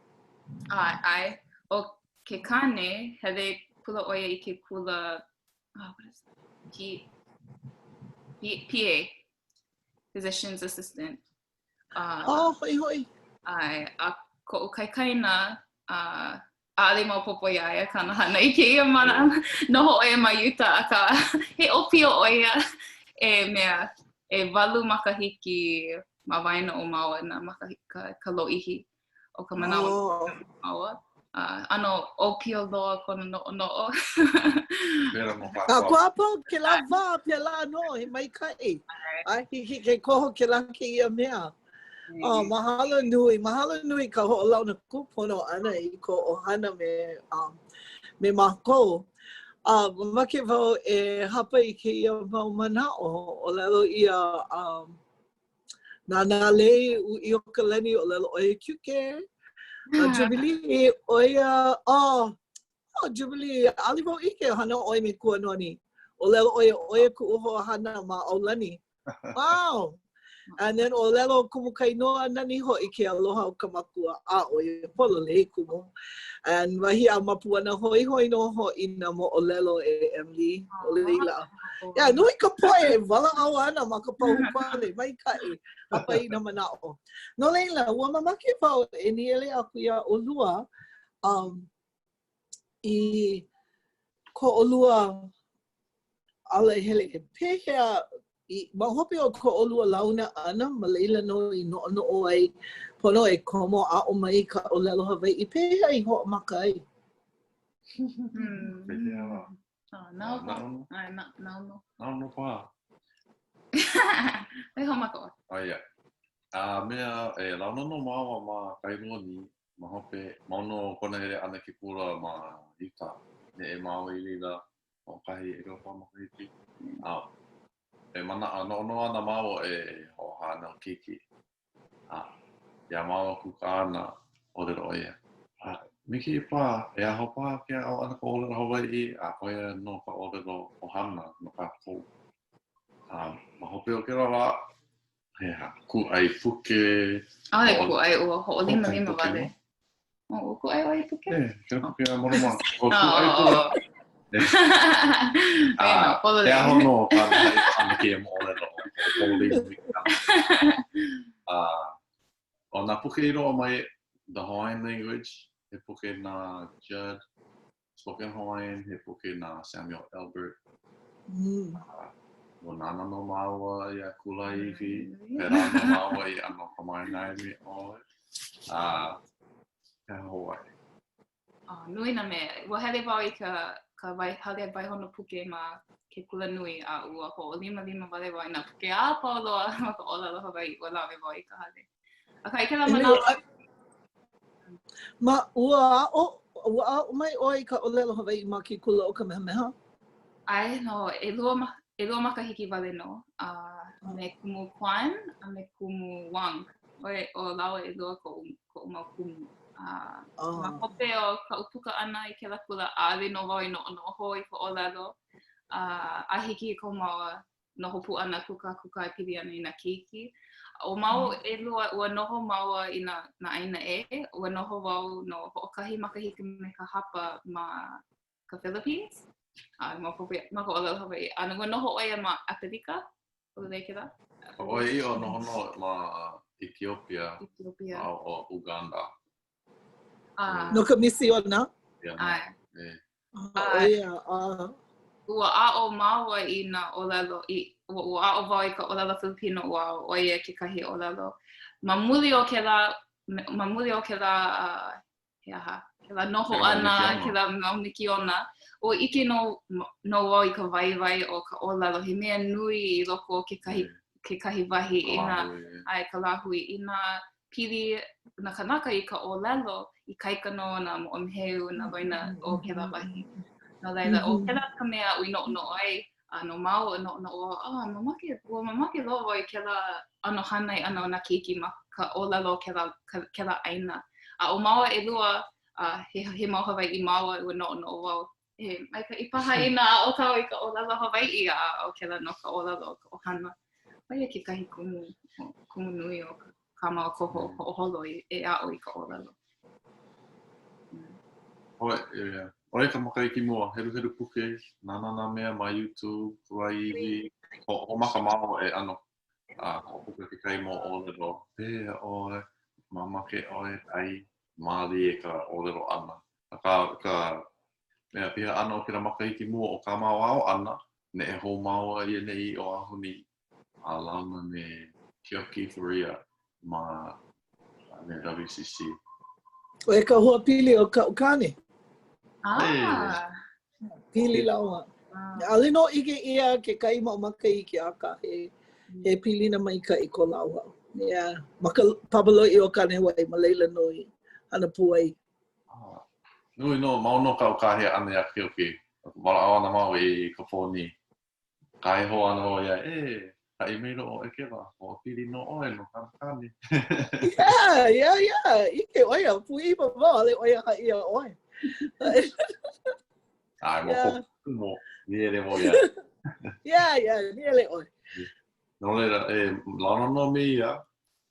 ʻAe, ʻae. ʻO ke kāne, hele kula ʻo ia i ke kula, oh, what is that? P, P, PA, Physician's Assistant. Uh, oh, hoihoi. ʻAe, a koʻu kaikaina, uh, ʻaʻole maopopo iā ia kāna hana i kēia manawa. Noho ʻo ia ma Utah, akā, he ʻōpio ʻo ia e mea, ʻewalu makahiki ma waena o māua nā makahiki, ka, ka lōʻihi o ka manawa oh. māua. Uh, ʻano ʻōpio loa kona noʻonoʻo. Kākou a pau kēlā wā, pēlā nō, he maikaʻi. A hiki ke koho kēlā kēia mea. Oh, mahalo nui, mahalo nui ka hoʻolauna kūpono ʻana i kou ʻohana me, um, me mākou. Uh, mamake wau e hapa i kēia mau manaʻo, ʻōlelo ʻia um, na nā lei uʻi o ka lani, ʻōlelo ʻo ia Kuke. Uh, Jubilee, ʻo ia, oh, oh, Jubilee, ʻaʻole wau ʻike hana ʻoe me Kuanoni. ʻŌlelo ʻo ia, ʻo ia kuʻu hoa hana ma ʻAulani. Wow! And then ʻōlelo Kumu Kainoa, nani hoʻi ke aloha o ka makua, a ʻo ia pololei kumu. And wahi a Mapuana, hoihoi nō hoʻi nā moʻolelo e Emily, no laila. Yeah, nui ka poʻe e walaʻau ana ma ka pahu pale, maikaʻi, hapa i nā manaʻo. No laila, ua mamake wau e nīele aku iā ʻolua, um, i ko ʻolua ala hele, pehea i, ma hope o ko ʻolua launa ʻana, ma laila nō i noʻonoʻo ai pono e komo aʻo mai ka ʻōlelo Hawaiʻi, pehea i hoʻomaka ai? Hmm. Pehea lā? Oh, nāu nō. Ai, na, nāu nō. Nāu nō paha. E hoʻomaka ʻoe. Oh, yeah. A mea, e launa nō māua ma Kailua nei, Ma hope, mau nō kona hele ʻana i ke kula ma Utah. Neʻe māua i laila hoʻokahi ʻelua paha makahiki. A e manaʻo, noʻonoʻo ana māua e hoʻohānau keiki. A iā māua kūkā ana, ʻōlelo ʻo ia, a me kēia paha, e aho paha ke aʻo ʻana ka ʻōlelo Hawaiʻi, a ʻo ia nō ka ʻōlelo ʻohana no kākou. A ma hope o kēlā lā, He aha, kūʻai puke. ʻAʻole kūʻai, ua hoʻolimalima wale. Oh, ua kūʻai ʻoe i puke? E, kēlā puke a Molomā. O kūʻai puke. A, e aho nō kāna haʻi ʻana kēia moʻolelo o Pololei nui A, ʻo nā puke i loaʻa mai, The Hawaiian Language, he puke na Judd Spoken Hawaiian, he puke na Samuel Elbert. Mm. Uh, ua nānā nō māua iā Kulāiwi, pēlā nō māua i ʻano kamaʻāina ai me ʻoe. A, he aha hou aʻe? Oh, nui nā mea. Ua hele wau i ka, ka wai, hale waihona puke ma ke kula nui, a ua hoʻolimalima wale wau i nā puke a pau loa ma ka ʻōlelo Hawaiʻi. Ua lawe wau i ka hale. Akā, i kēlā manawa... Ma, ua aʻo, ua aʻo mai ʻoe i ka ʻōlelo Hawaiʻi ma ke kula o Kamehameha? ʻAe nō, ʻelua ma... ʻelua makahiki wale nō, a me Kumu Kwan a me Kumu Wang. ʻOe, ʻo lāua ʻelua koʻu, koʻu mau kumu. A oh. ma hope o kaʻu puka ʻana i kēlā kula, ʻaʻole nō wau i noʻonoʻo hou i ka ʻōlelo. A, a hiki i ko māua noho pū ʻana kūkākūkā e pili ana i nā keiki. ʻO māua mm. ʻelua, ua noho māua i nā, nā ʻāina ʻē. Ua noho wau no hoʻokahi makahiki me ka hapa ma ka Philippines. A maopopo ma ka ʻōlelo Hawaiʻi. A ua noho ʻo ia ma ʻApelika. ʻO kēlā? ʻO ia ʻiʻo noho nō ma Ethiopia. Ethiopia. A ʻo Uganda. Uh, no ka misiona? Yeah, ʻAe. Yeah. ʻO ia, uh. Ua aʻo māua i nā ʻōlelo, i, ua, ua aʻo wau i ka ʻōlelo Filipino, ua aʻo ʻo ia kekahi ʻōlelo. Ma muli o kēlā, ma muli o kēlā uh, he aha, kēlā noho ʻana, kēlā mau mikiona, ua ʻike nō, nō wau i ka waiwai o ka ʻōlelo, he mea nui i loko o kekahi, kekahi wahi inā, ʻae, ka lāhui, inā pili nā kānaka i ka ʻōlelo, ikaika nō nā moʻomeheu, nā loina o kēlā wahi. No laila, ʻo kēlā ka mea aʻu i noʻonoʻo ai, a no māua noʻonoʻo wau, oh, mamake, ua mamake loa wau i kēlā ʻano hānai ʻana o nā keiki ma ka ʻōlelo o kēlā, ka, kēlā ʻāina. A ʻo māua ʻelua, a he, he mau Hawaiʻi māua, ua noʻonoʻo wau, he maikaʻi paha inā aʻo kāua i ka ʻōlelo Hawaiʻi, a ʻo kēlā nō ka ʻōlelo o ka ʻohana. ʻO ia kekahi kumu, kumu nui o kā māua koho hoʻoholo i, e aʻo i ka ʻōlelo. ʻOe, yeah. ʻO ia ka makahiki mua, heluhelu puke, nānā nā mea ma YouTube, kulāiwi, hoʻomaka māua e ʻano a hoʻopuka kekahi mau ʻōlelo, pehea ʻoe, mamake ʻoe, ʻai, mālie ka ʻōlelo ʻana. Akā, ka mea piha ʻana o kēlā makahiki mua o kā māua aʻo ʻana, neʻe hou māua i ʻaneʻi i Oʻahu nei, a launa me Keoki Faria ma me WCC. ʻO ia ka hoa pili o kaʻu kāne. Ah. Pili lāua. ʻAʻole nō ʻike ʻia kekahi mau makahiki, akā he, he pilina maikaʻi ko lāua. Yeah. Ma ka papa loiʻi o Kānewai, ma laila nō i hana pū ai. Ah. Nui nō, mau nō kaʻu kāhea ʻana iā Keoki. Walaʻau ana māua i ka pō nei. Kāhea hou ana ʻo ia, e, haʻi maila ʻoe kēlā, hoapili nō ʻoe no kāna kāne. Yeah, yeah, yeah. ʻIke ʻo ia, pūʻiwa wau, ʻaʻole ʻo ia haʻi iā ʻoe. ʻAe, maopopo, mo, nīele wau ia. Yeah, yeah, nīele ʻoe. No laila, e, launa nō me ia,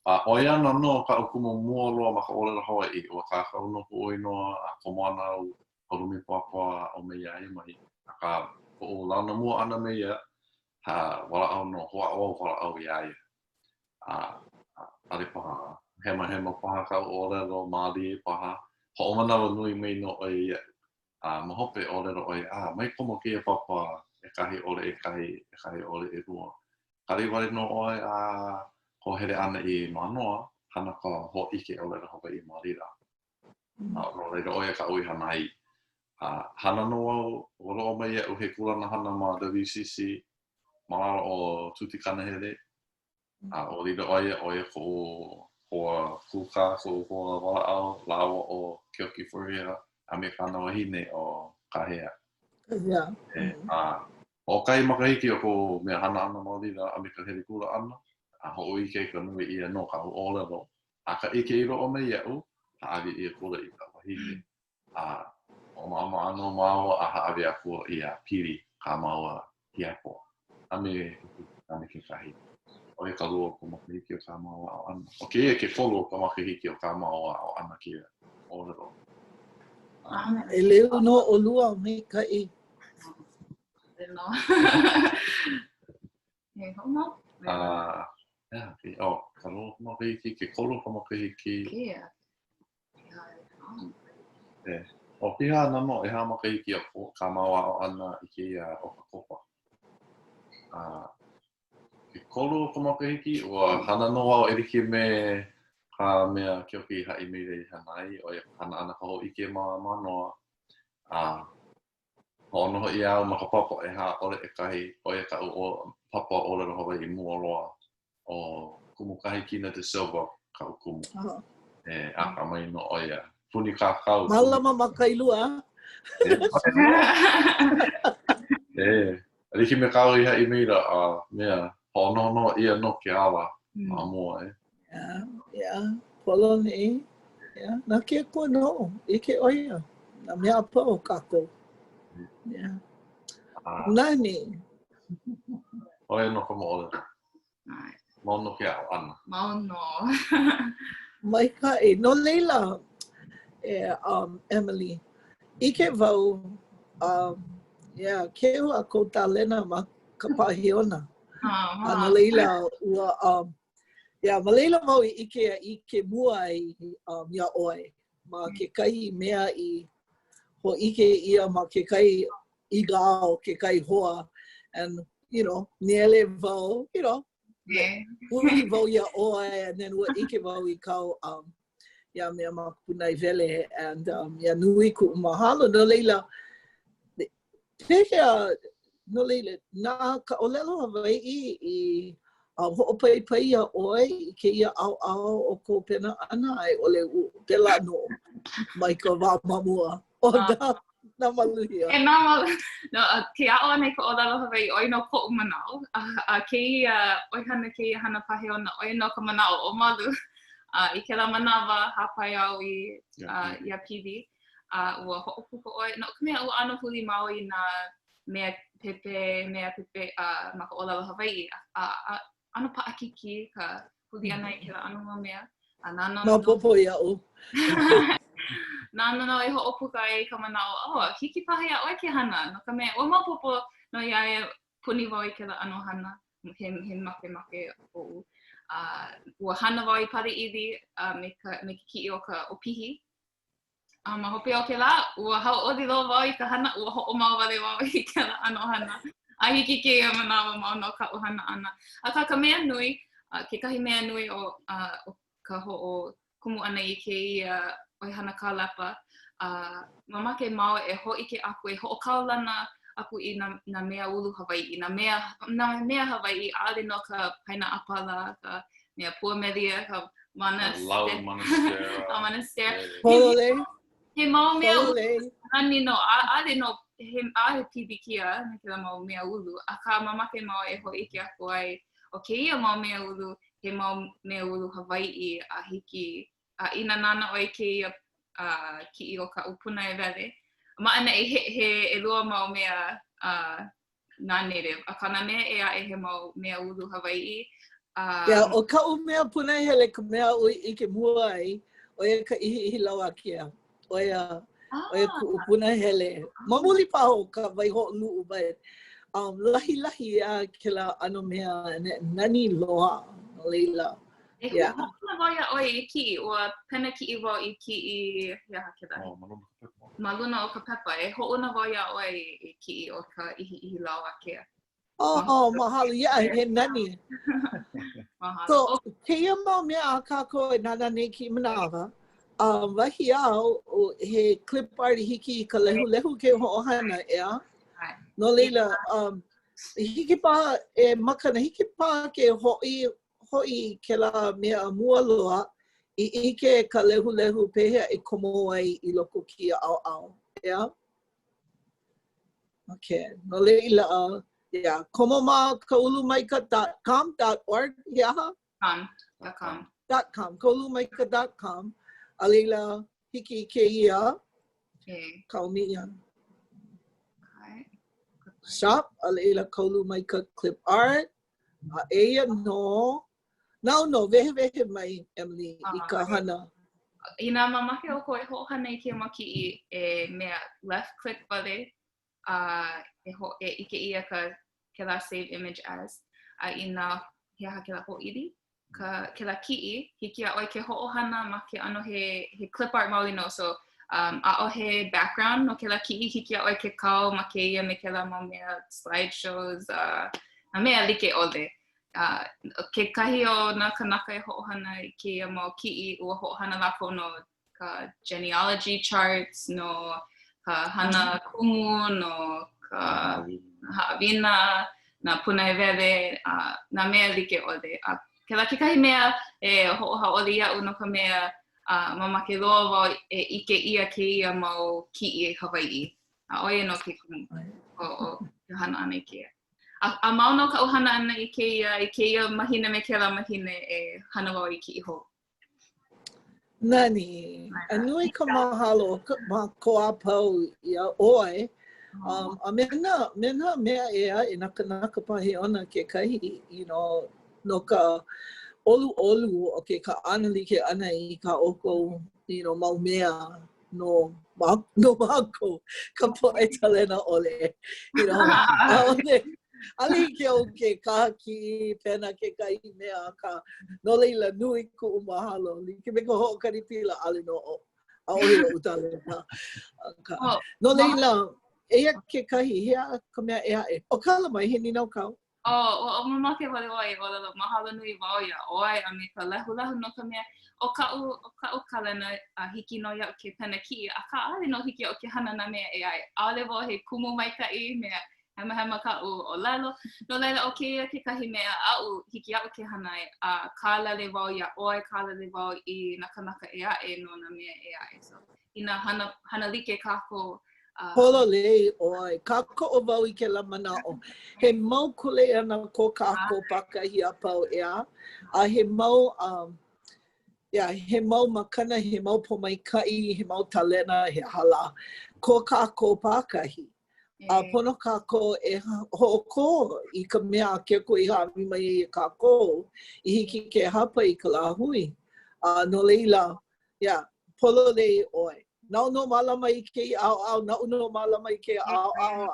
a ʻo ia ana nō kaʻu kumu mua loa ma ka ʻōlelo Hawaiʻi, ua kākau nō kuʻu inoa a komo ana au ka lumi papa aʻo me ia aia mai. Akā, koʻu launa mua ʻana me ia, ha, walaʻau nō, hoʻāʻo au walaʻau iā ia. A, ʻaʻole paha, hemahema paha kaʻu ʻōlelo, mālie paha, hoʻomanawanui mai nō ʻo ia iaʻu. A ma hope, ʻōlelo ʻo ia, a, mai komo kēia papa ʻekahi ʻole ʻekahi, ʻekahi ʻole ʻelua. Kali wale nō ʻoe a kō hele ʻana i Mānoa, hana ka hōʻike ʻōlelo Hawaiʻi ma laila. A no laila, ʻo ia kaʻu i hana ai. A hana nō au, ua loaʻa mai iaʻu he kūlana hana ma WCC, ma lalo o Tuti Kanahele, a ʻo lilo ʻo ia, ʻo ia koʻu hoa kūkā, koʻu hoa walaʻau, lāua ʻo Keoki Faria a me kāna wahine ʻo Kahea. Kahea. E, a hoʻokahi makahiki o koʻu mea hana ʻana ma laila a me ka hele kula ʻana, a hoʻoikaika nui ʻia nō kaʻu ʻōlelo A ka ʻike i loaʻa mai iaʻu, hāʻawi ʻia akula i ka wahine, a hoʻomaʻamaʻa nō māua a hāʻawi aku iā Pili, kā māua hiapo, a me a me kekahi. ʻO ia ka lua o ka makahiki o kā māua aʻo ʻana. ʻO kēia ke kolu o ka makahiki o kā māua aʻo ʻana kēia ʻōlelo. ʻEleu nō ʻolua, maikaʻi. He hoʻomau? Uh, yeah, okay. Oh, ka lua o ka makahiki, ke kolu o ka makahiki. Kēia. E, o piha ana nō, ʻehā makahiki o kā māua aʻo ʻana i kēia ʻOkakopa. Uh, ke kolu o ka makahiki, ua hana nō au e like me ka mea Keoki i haʻi maila i hana ai, ʻo ia ka hana ʻana ka hōʻike ma Mānoa. A Hoʻonoho ʻia au ma ka papa ʻehā ʻole ʻekahi, ʻo ia kaʻu papa ʻōlelo Hawaiʻi mua loa, ʻo Kumu Kahikina de Silva kaʻu kumu. E akamai nō ʻo ia. Puni kākau. Mālama ma Kailua. E, like like me kāu i haʻi maila, a mea, hoʻonohonoho ʻia nō ke ala ma mua, e. Yeah, yeah, pololei. Yeah, na ke Akua nō, ʻike ʻo ia, nā mea a pau o kākou. Yeah. Ah. Nani. ʻO ia nō ka moʻolelo. Mau nō ke aʻo ʻana. Mau nō. Maikaʻi. No laila, e um, Emily, ʻike wau, um, yeah, keu a kou tālena ma ka pāheona. Oh, A no laila, ua, um, yeah, ma laila wau i ʻike a ʻike mua ai um, iā ʻoe ma kekahi mea i hōʻike ʻia ma kekahi ʻīgao, kekahi hoa, and, you know, nīele wau, you know, yeah. hui wau iā ʻoe, and then ua ʻike wau i kāu um, ia mea ma ka pūnaewele, and um, yeah, nui kuʻu mahalo. No laila, pehea, no laila, na ka ʻōlelo Hawaiʻi i um, hoʻopaipai iā ʻoe i kēia ʻaoʻao o kou pena ʻana, a i ʻole pēlā nō mai ka wā ma mua o nā, nā maluhia. E nā malu, no, ke aʻo ʻana i ka ʻōlelo Hawaiʻi, ʻo ia nō koʻu manaʻo. A, a kēia ʻoihana, kēia hana pāheona, ʻo ia nō ka manaʻo o Malu. A i kēlā manawa, hāpai au i, uh, iā Pili, a ua hoʻopuka ʻo ia, no ka mea, ua ʻano huli mau i nā mea pepe, mea pepe uh, ma ka ʻōlelo Hawaiʻi. A, a, ʻano paʻakikī ka huli ʻana i kēlā ʻano mau mea. A nāna Maopopo iaʻu. nāna nō i hoʻopuka ai i ka manaʻo, oh, hiki paha iā ʻoe ke hana, no ka mea, ua maopopo nō iā ia puni wau i kēlā ʻano hana, he, he makemake oʻu. A ua hana wau i pale ʻili a me ka, me ke kiʻi o ka ʻopihi. A ma hope o kēlā, ua hauʻoli loa wau i ka hana, ua hoʻomau wale wau i kēlā ʻano hana. A hiki kēia manawa mau nō kaʻu hana ʻana. Akā ka mea nui, kekahi mea nui o, o ka hoʻokumu ʻana i kēia ʻoihana kālepa, a mamake mau e hōʻike aku, e hoʻokaulana aku i nā, nā mea ulu Hawaiʻi, nā mea, nā mea Hawaiʻi, ʻaʻole no ka paina ʻāpala, ka mea pua melia, ka monastera. Lau monastera. Ka monastera. Pololei. He mau mea ulu. Nani nō, ʻaʻole nō, he, ʻaʻohe pilikia me kēlā mau mea ulu, akā mamake mau e hōʻike aku ai, ʻo kēia mau mea ulu, he mau mea ulu Hawaiʻi a hiki, a inā nānā ʻoe i kēia uh, kiʻi o kaʻu pūnaewele, ma ʻaneʻi he, he ʻelua mau mea uh, non-native, akā nā mea ʻē aʻe he mau mea ulu Hawaiʻi. Um, yeah, ʻo kaʻu mea punahele ka mea aʻu i ʻike mua ai, ʻo ia ka ʻihiʻihi lauakea. ʻO ia, ah. ʻo ia kuʻu punahele. Ma muli paha o ka waihoʻoluʻu but um, lahilahi a kēlā ʻano mea nani loa no laila. E yeah. hoʻouna wau iā ʻoe i kiʻi, ua pena kiʻi wau i kiʻi, he aha kēlā? Oh, ma luna o ka pepa. Ma luna o ka pepa. E hoʻouna wau iā ʻoe i, i kiʻi o ka ʻihiʻihi lauakea. Oh, oh, mahalo. Yeah, he nani. mahalo. So, kēia mau mea a kākou e nānā nei kēia manawa, um, wahi āu, he clip art i hiki i ka lehulehu ke hoʻohana, ʻeā? No laila, um, hiki paha e Makana, hiki paha ke hoʻi hoʻi i kēlā mea mua loa i ʻike ka lehulehu pehea e komo ai i loko o kēia ʻaoʻao, ʻeā? Okay, no laila, yeah, komo ma kaulumaika dot com dot org, he aha? Com, dot com. Dot com, kaulumaika dot com. A laila, hiki i kēia okay. kaomi ʻia. Okay. Shop, a laila Kaulumaika Clip Art, A eia nō, nāu nō, wehewehe mai, Emily, i ka hana. Inā mamake ʻoukou e hoʻohana i kēia mau kiʻi e mea left click wale a e, ho, e ʻike ʻia ka kēlā save image as. A inā he aha kēlā hōʻili, ka kēlā kiʻi, hiki iā ʻoe ke hoʻohana ma ke ʻano he, he clip art maoli nō. So, um, ʻaʻohe background no kēlā kiʻi, hiki iā ʻoe ke kau ma kēia me kēlā mau mea, slide shows, uh, nā mea like ʻole. Uh, kekahi o nā kanaka e hoʻohana i kēia mau kiʻi, ua hoʻohana lākou no ka genealogy charts, no ka hana kumu, no ka haʻawina, nā pūnaewele, uh, nā mea like ʻole. A kēlā kekahi mea e hoʻohauʻoli iaʻu no ka mea uh, mamake loa wau e ʻike ʻia kēia mau kiʻi Hawaiʻi. A ʻo ia nō ke kumu o, o ka hana ʻana i kēia. A, a mau nō kaʻu hana ʻana i kēia, i kēia mahina me kēlā mahina e hana wau i kiʻi hou. Nani. A nui ka mahalo mākou a pau iā ʻoe. Um, a me nā, me nā mea ʻē aʻe, nā kanaka pāheona kekahi, you know, no ka ʻoluʻolu o ke kaʻanalike ʻana i kā ʻoukou, you know, mau mea no, no mākou, ka poʻe talena ʻole. You know, ʻaʻole, ʻaʻole hiki iaʻu ke kaha kiʻi, pena kekahi mea, akā, no laila, nui kuʻu mahalo. Like me ka hoʻokani pila, ʻaʻole nō, ʻaʻohe oʻu talena. Akā, oh, no laila, eia kekahi, he aha ka mea ʻē aʻe? ʻO Kala mai, he nīnau kāu? Oh, ua mamake wale wau e ʻōlelo mahalo nui wau iā ʻoe a me ka lehulehu no ka mea, ʻo kaʻu, ʻo kaʻu kalena a hiki nō iaʻu ke pena kiʻi, akā ʻaʻole nō hiki iaʻu ke hana nā mea ʻē aʻe. ʻAʻole wau he kumu maikaʻi, mea hemahema kaʻu ʻōlelo. No laila, ʻo kēia kekahi mea aʻu hiki iaʻu ke hana ai, a kālele wau iā ʻoe, kālele wau i nā kānaka ʻē aʻe no nā mea ʻē aʻe. So, inā hana, hana like kākou, a. Pololei ʻoe. Kākoʻo wau i kēlā manaʻo. He mau kuleana ko kākou pākahi a pau, ʻeā? A he mau, um, yeah, he mau makana, he mau pōmaikaʻi, he mau talena, he aha lā, ko kākou pākahi. A pono kākou e hoʻokō i ka mea a ke Akua i hāʻawi mai ai iā kākou i hiki ke hāpai i ka lāhui. A no laila, yeah, pololei ʻoe. Nāu nō mālama i kēia ʻaoʻao, naʻu nō mālama i kēia ʻaoʻao.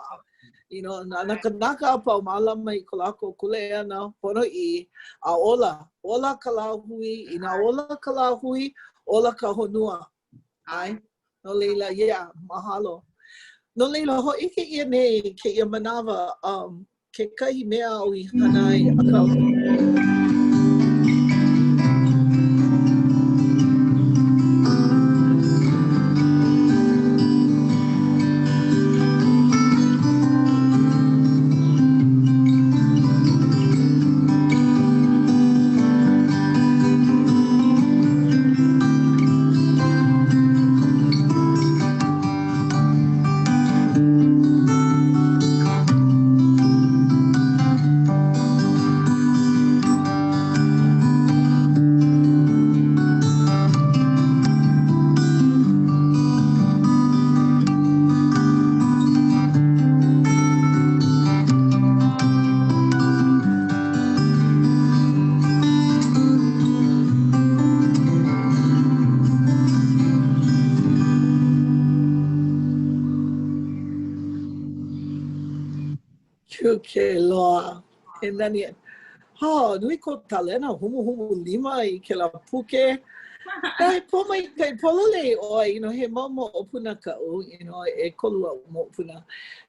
You know, na nā kānaka a pau mālama i ko lākou kuleana ponoʻī, a ola, ola ka lāhui, inā ola ka lāhui, ola ka honua. ʻAe? No laila, yeah, mahalo. No laila, hōʻike ʻia nei kēia manawa, um, kekahi mea aʻu i hana ai, akā, Cute loa. He nani. Ha, nui kou talena, humuhumu lima i kēlā puke. He pōmaikaʻi pololei ʻoe, you know, he mau moʻopuna kaʻu, you know, ʻekolu aʻu moʻopuna.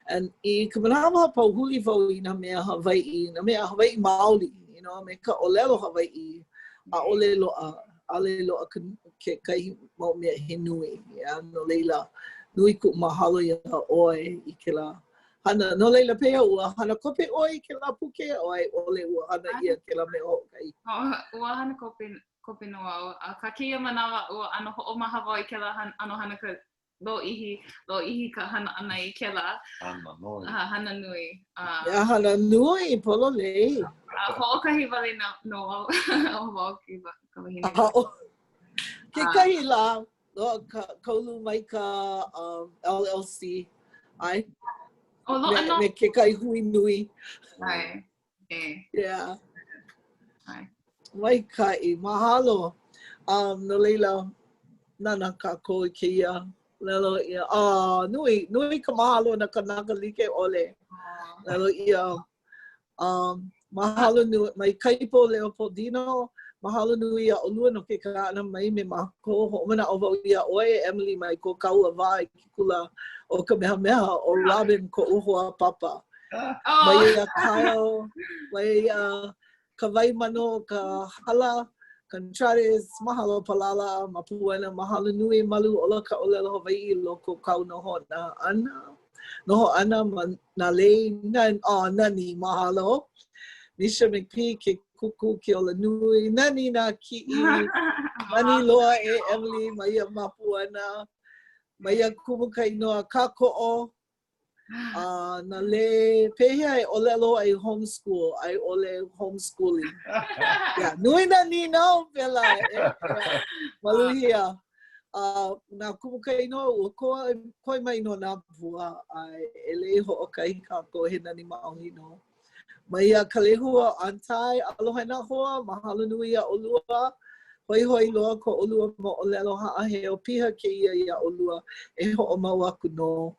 And i ka manawa a pau huli wau i nā mea Hawaiʻi, nā mea Hawaiʻi maoli, you know, me ka ʻōlelo Hawaiʻi, ʻaʻole loaʻa, ʻaʻole loaʻa kekahi mau mea he nui. Yeah, no laila, nui kuʻu mahalo iā ʻoe i kēlā hana. No laila, pehea ua hana kope ʻoe i kēlā puke, a i ʻole ua hana ʻia kēlā mea hoʻokahi? Oh, ua hana kope, kope nō au. Akā kēia manawa, ua ʻano hoʻomaha wau i kēlā ʻano hana ka lōʻihi, lōʻihi ka hana ʻana i kēlā. Hana nui. Uh, hana nui. Uh, yeah, hana nui, pololei. Uh, hoʻokahi wale nō, nō au, ʻo wau ka wahine. Uh, kekahi lā, loaʻa ka, ka Ulu Maika um, LLC, ʻae? Oh, loaʻa nō. Me kekahi hui nui. ʻAe. E. Yeah. ʻAe. Maikaʻi, mahalo. Um, no laila, nānā kākou i kēia ʻōlelo ʻia. Ah, nui, nui ka mahalo nā kanaka like ʻole. ʻŌlelo ʻia. Um, mahalo nui, mai Kaipo Leopoldino, mahalo nui iā ʻolua no ke kaʻana mai me mākou. Hoʻomanaʻo wau iā ʻoe, Emily, mai ko kāua wā i ke kula ʻo Kamehameha, ʻo Robin koʻu hoa papa. Oh. Mai iā Kyle, mai iā Kawaimano, ka hala, Contrades, mahalo Palala, Mapuana, mahalo nui, malu ola ka ʻōlelo Hawaiʻi i loko o kāu nohona ʻana. Noho ʻana ma nā lei, nan, oh, nani, mahalo. Misha McPhee, ke kuku, ke ola nui, nani nā kiʻi, nani loa e Emily, ma ia Mapuana, ma ia kumu ka inoa kākoʻo. A na le pehea e ʻōlelo ai homeschool a i ʻole homeschooling. Yeah, nui nā nīnau pēlā e, e, maluhia. Uh, nā kumu kainoa, ua koe, koe mai nō nā pua, a e lei hoʻokahi kākou he nani maoli nō. Mai a Kalehua Antai, aloha e nā hoa, mahalo nui iā ʻolua. Hoihoi loa ko ʻolua moʻolelo haʻaheo piha kēia iā ʻolua e hoʻomau aku nō.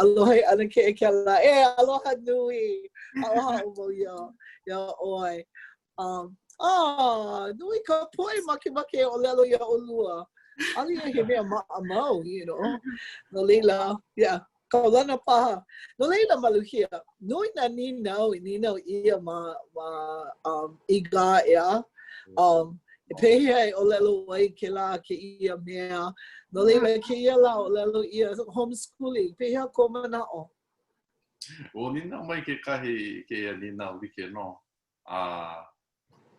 Aloha e ʻAnakē Kela. E, aloha nui! Haʻohaʻo wau iā, iā ʻoe. Um, ah, nui ka poʻe makemake e ʻōlelo iā ʻolua. ʻAʻole ia he mea maʻamau, you know. No laila, yeah. Kaulana paha. No laila, Maluhia, nui nā nīnau i nīnau ʻia ma, ma um, IG, ʻeā? Um, pehea e ʻōlelo ai kēlā kēia mea. No laila, kēia lā ʻōlelo ʻia homeschooling. Pehea kou manaʻo? Ua nīnau mai kekahi i kēia nīnau like nō. A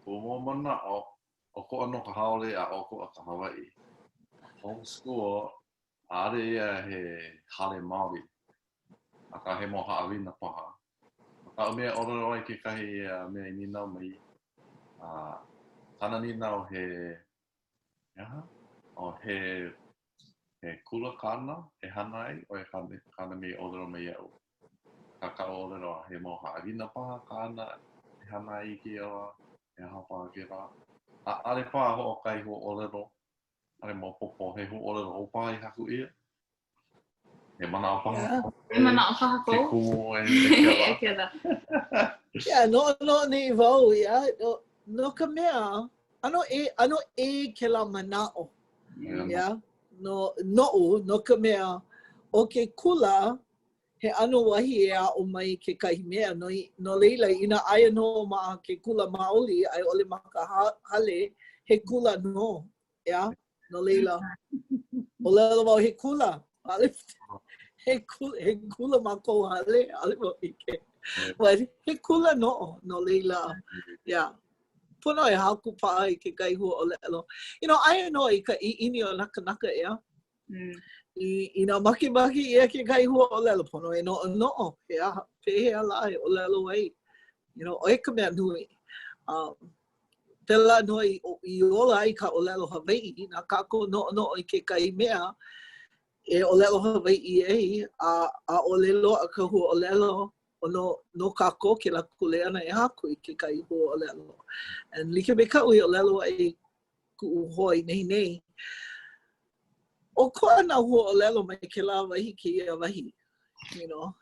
koʻu mau manaʻo, ʻokoʻa nō ka haole a ʻokoʻa ka Hawaiʻi. Homeschool, ʻaʻole ia he hale maoli, akā he mau haʻawina paha. ʻO kaʻu mea e ʻōlelo ai kekahi mea i nīnau mai, a kāna nīnau he, he aha? Oh, he, he kula kāna e hana ai, ʻo ia kāna mea i ʻōlelo mai iaʻu. Akā kaʻu ʻōlelo, he mau haʻawina paha kāna e hana ai i kēia wā, he aha paha kēlā. ʻAʻole paha hoʻokahi huaʻōlelo ʻAʻole maopopo, he huaʻōlelo hou paha i haku ʻia? He manaʻo paha? Yeah. He manaʻo paha kou? Ke kumu e, e kēlā. Yeah, noʻonoʻo nei wau, yeah. No, no ka mea, ʻano ʻē, ʻano ʻē kēlā manaʻo. Yeah. Yeah. No, noʻu, no ka mea, ʻo ke kula, he ʻano wahi e aʻo mai kekahi mea. No, no laila, inā aia nō ma ke kula maoli a i ʻole ma ka hale, he kula nō, ʻeā? No laila, ʻōlelo wau he kula. ʻAʻole, he kula, he kula ma kou hale, ʻaʻole wau ʻike. But he kula nō, no laila, yeah. Pono e haku paha i kekahi huaʻōlelo. You know, aia nō i ka ʻiʻini o nā kanaka, ʻeā? Mm. I, inā makemake ʻia kekahi huaʻōlelo, pono e noʻonoʻo, he aha, pehea lā e ʻōlelo ai. You know, ʻo ia ka mea nui. Um, pēlā nō i, i ola ai ka ʻōlelo Hawaiʻi, inā kākou noʻonoʻo i kekahi mea e ʻōlelo Hawaiʻi ai, a ʻaʻole loaʻa ka huaʻōlelo, ʻo no, no kākou kēlā kuleana e haku i kekahi huaʻōlelo. And like me kaʻu i ʻōlelo ai kuʻu hoa i nehinei, ʻokoʻa nā huaʻōlelo mai kēlā wahi kēia wahi. You know,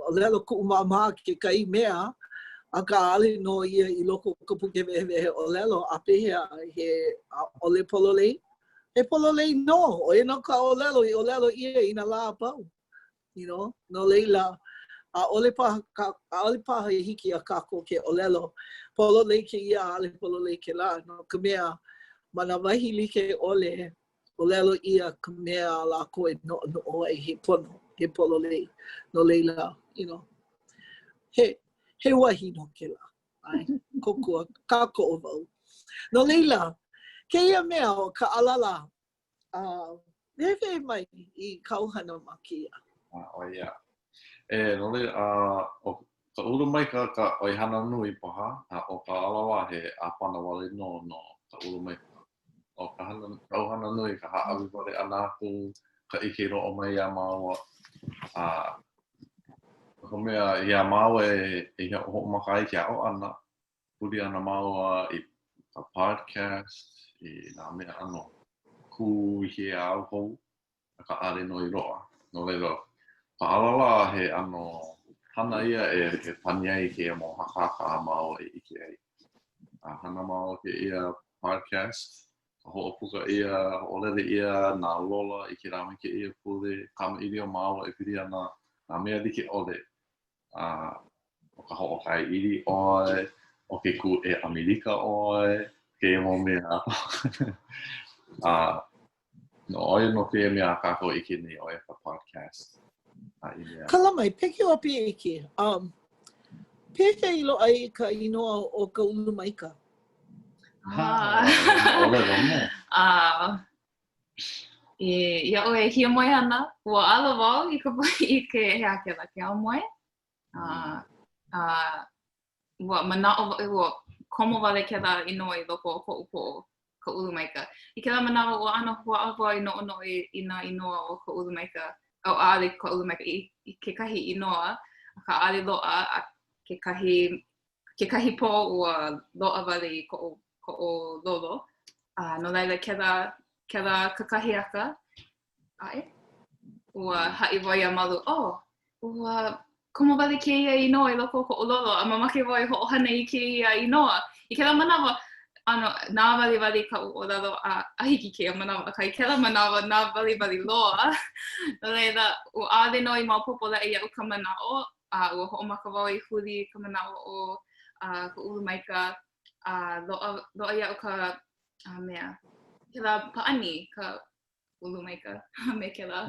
ʻōlelo kuʻu māmā kekahi mea, akā ʻaʻole nō ia i loko o ka puke wehewehe ʻōlelo, a pehea, he ʻaʻole pololei? He pololei nō, ʻo ia nō ka ʻōlelo i ʻōlelo ʻia i nā lā a pau. You know, no laila, ʻaʻole paha, ʻaʻole paha i hiki iā kākou ke ʻōlelo pololei kēia, ʻaʻole pololei kēlā, no ka mea, ma nā wahi like ʻole, ʻōlelo ʻia ka mea a lākou e noʻonoʻo ai he pono, he pololei. No laila, you know, he, he wahi nō kēlā. ʻAe, kōkua, kākoʻo wau. No laila, kēia mea ʻo ka ʻalalā, uh, wehewehe mai i kāu hana ma kēia. Ah, ʻo ia. E, no laila, uh, ʻo ka Ulu Maika ka ʻoihana nui paha, a ʻo ka ʻalalā he ʻāpana wale nō no ka Ulu Maika. ʻO ka hana, kaʻu hana nui ka hāʻawi wale ʻana aku ka ʻike i loaʻa mai iā māua. A no ka mea, iā māua e, e hoʻomaka ai ke aʻo ʻana, huli ana māua i ka podcast, i nā mea ʻano kū i kēia au hou, akā ʻaʻole nō i loaʻa. No laila, ka ʻalalā he ʻano hana ia e, e pani ai i kēia mau hakahaka a māua e ʻike ai. A hana māua kēia podcast, hoʻopuka ʻia, hoʻolele ʻia nā lola i kēlā me kēia pule, kamaʻilio māua e pili ana nā mea like ʻole. A ʻo ka hoʻokae ʻili ʻoe, ʻo ke kūʻē ʻAmelika ʻoe, kēia mau mea. A no ʻo ia nō kēia mea a kākou e ʻike nei, ʻo ia ka podcast. A i mea. Kala mai, peke o iki. Um, pehea i loaʻa ai ka inoa o ka Ulu Maika? Ah. ʻōlelo nō. Ah. I, iaʻu e hiamoe ana, ua alo wau i ka i ke he aha kēlā, ke aumoe. A, a ua manaʻo, ua komo wale kēlā inoa i loko o koʻu poʻo, ka ulu maika. I kēlā manawa, ua ʻano hoʻāʻo wau i noʻonoʻo i, i nā inoa o ka ulu maika, oh, ʻaʻole ka ulu maika, i, i kekahi inoa, akā ʻaʻole loaʻa, a kekahi, kekahi pō ua loaʻa wale i koʻu, koʻu lolo. A no laila, kēlā, kēlā kakahiaka, aʻe, ua haʻi wau iā Malu, oh, ua komo wale kēia inoa i loko o koʻu lolo, a mamake wau e hoʻohana i kēia inoa. I kēlā manawa, ʻano nāwaliwali kaʻu ʻōlelo a, a hiki kēia manawa, akā i kēlā manawa nāwaliwali loa. No laila, ua ʻaʻole nō i maopopo leʻa iaʻu ka manaʻo, a ua hoʻomaka wau i huli i ka manaʻo o uh, ka ulu maika, a loaʻa, loaʻa iaʻu ka a mea, kēlā pāʻani, ka ulu maika a me kēlā.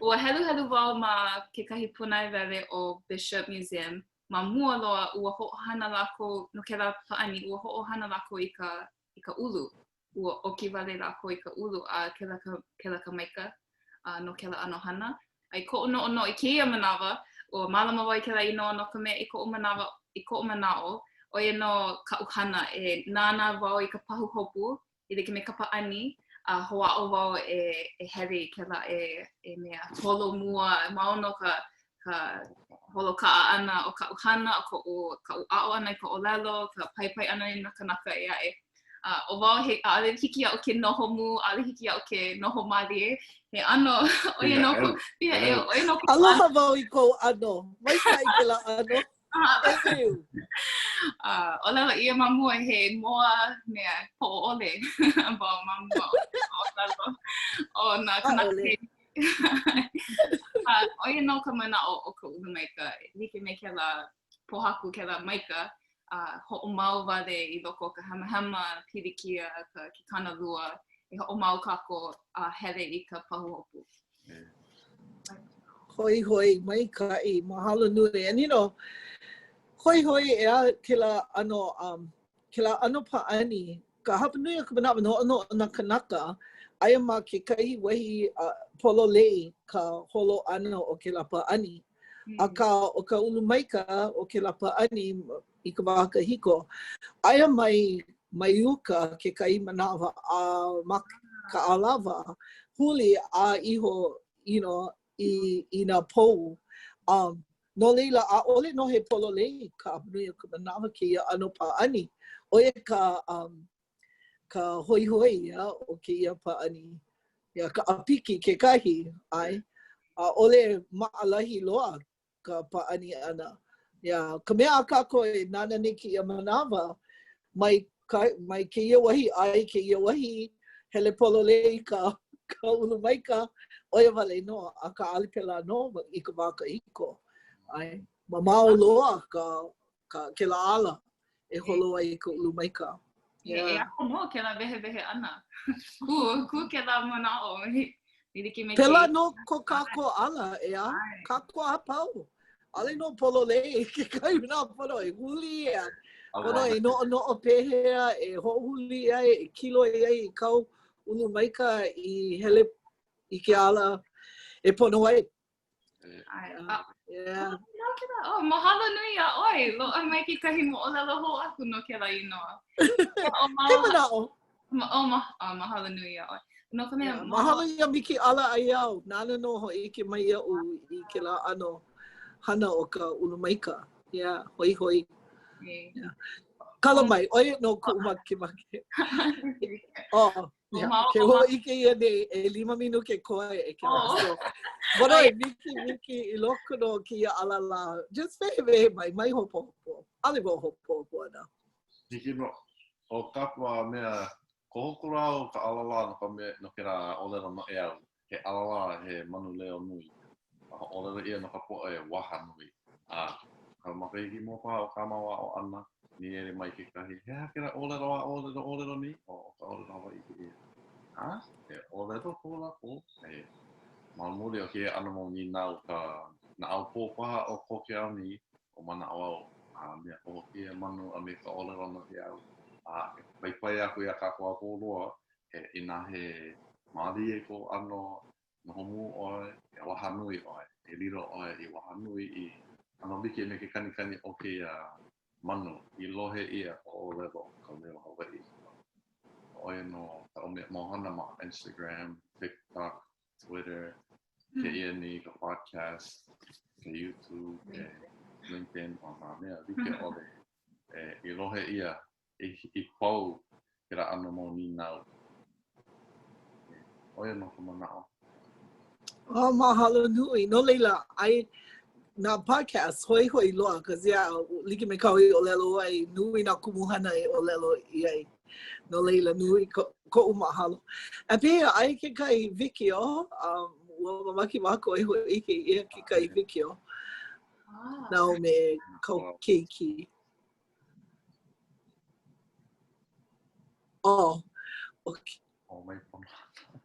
Ua heluhelu wau ma kekahi pūnaewele ʻo Bishop Museum. Ma mua loa, ua hoʻohana lākou, no kēlā pāʻani, ua hoʻohana lākou i ka, i ka ʻulu. Ua ʻoki wale lākou i ka ʻulu a kēlā ka, kēlā ka maika a no kēlā ʻano hana. A i koʻu noʻonoʻo i kēia manawa, ua mālama wau i kēlā inoa no ka mea i koʻu manawa, i koʻu manaʻo, ʻo ia nō kaʻu hana e nānā wau i ka pahuhopu e like me ka pāʻani, a hoʻāʻo wau e, e hele i kēlā e, e mea holo mua, mau nō ka, ka holokaʻa ʻana o kaʻu hana, o koʻu, kaʻu aʻo ʻana i ka ʻōlelo, ka paipai ʻana i nā kanaka ʻē aʻe. A ʻo wau, he, ʻaʻole hiki iaʻu ke noho mū, ʻaʻole hiki iaʻu ke noho mālie. He ʻano, ʻo ia nō ko, ʻo ia nō ko. Aloha wau i kou ʻano. Maikaʻi kēlā ʻano. Uh, ʻōlelo ʻia ma mua he moa mea poʻo ʻole wau ma mua ʻōlelo o nā kanaka uh, ʻo ia nō ka manaʻo o ka ulu maika like me kēlā pōhaku kēlā maika uh, hoʻomau wale i loko o ka hemahema pilikia ka ke kānalua e hoʻomau kākou a hele i ka pahuhopu. Hoihoi, maikaʻi, mahalo nui. And you know, hoihoi ʻeā kēlā ʻano, um, kēlā ʻano pāʻani, ka hapanui o ka manawa noʻonoʻo nā kanaka, aia ma kekahi wahi uh, pololei ka holo ʻana o kēlā pāʻani. Mm. Akā, ʻo ka ulu maika o kēlā pāʻani i ka wā kahiko, aia mai mai uka kekahi manawa a ma ka ʻalawa, huli a iho you know, i, i nā pou. Um, no laila, ʻaʻole nō he pololei ka hapanui o ka manawa kēia ʻano pāʻani. ʻO ia ka, um, ka hoihoi ia o kēia pāʻani. Ia ka ʻāpiki kekahi, ʻae. ʻAʻole maʻalahi loa ka pāʻani ʻana. Yeah, ka mea a kākou e nānā nei kēia manawa, mai, ka, mai kēia wahi a i kēia wahi, hele pololei ka, ka ulu maika, ʻo ia wale nō, akā ʻaʻole pēlā nō i ka wā kahiko. ʻAe, mamao loa ka, ka, kēlā ala e holo ai ka ulu maika. Yeah. E aho nō kēlā wehewehe ʻana. Kū, kū kēlā manaʻo. Pēlā nō ko kākou ala, ʻeā? Kākou a pau. ʻAʻole nō pololei kekahi manawa pono e huli a pono e noʻonoʻo pehea e hoʻohuli ai, e kiloi ai i kāu ulu maika i hele i ke ala e pono ai. Yeah. Oh, mahalo nui iā ʻoe. Loaʻa mai kekahi moʻolelo hou aku no kēlā inoa. He manaʻo. Oh, ma, oh, mahalo nui iā ʻoe. No ka mea, yeah, mahalo iā Mikiʻala Aiau. Nāna nō hōʻike mai iaʻu i kēlā ʻano hana o ka ulu maika. Yeah, hoihoi. Yeah. Kala mai, ʻo ia nō kuʻu makemake. Oh, yeah. Ke hōʻike ʻia nei, ʻelima minuke koe e ke oh. So, pono e miki, miki i loko nō o kēia ʻalalā. Just wehewehe mai, mai hopohopo. ʻAʻole wau hopohopo ana. Hiki nō. ʻO ka mea, koho akula au ka ʻalalā no ka mea, no kēlā ʻōlelo noʻeau, he ʻalalā, he manu leo nui. A ʻōlelo ʻia no ka poʻe waha nui. A ka makahiki mua paha o kā māua aʻo ʻana, nīele mai kekahi, he aha kēlā ʻōlelo a ʻōlelo ʻōlelo nei? ʻO ka ʻōlelo Hawaiʻi kēia. A, he ʻōlelo ko lākou, he ma muli o kēia ʻano mau nīnau ka naʻaupō paha o ko ke ao nei, ua manaʻo au, a mea koho kēia manu a me ka ʻōlelo noʻeau, a e paipai aku iā kākou a pau loa, he inā he. Mālie kou ʻano, noho mū ʻoe, e waha nui ʻoe, e lilo ʻoe i waha nui i ʻano like me ke kanikani o kēia manu i lohe ʻia ka ʻōlelo, ka leo Hawaiʻi. ʻO ia nō kaʻu mea mau hana ma Instagram, TikTok, Twitter, kēia nei ka podcast, ka YouTube, e LinkedIn, o nā mea like ʻole e i lohe ʻia i, i pau kēlā ʻano mau nīnau. ʻO ia nō ka manaʻo. Oh, mahalo nui. No laila, ai nā podcast hoihoi loa, cause yeah, like me kāu i ʻōlelo ai, nui nā kumuhana e ʻōlelo ʻia ai. No laila, nui ko, koʻu mahalo. A pehea, aia kekahi wikiō, um, ua mamake mākou e hōʻike ʻia kekahi wikiō. Ah. Nāu me kāu keiki. Oh, okay. Oh, mai pono hana.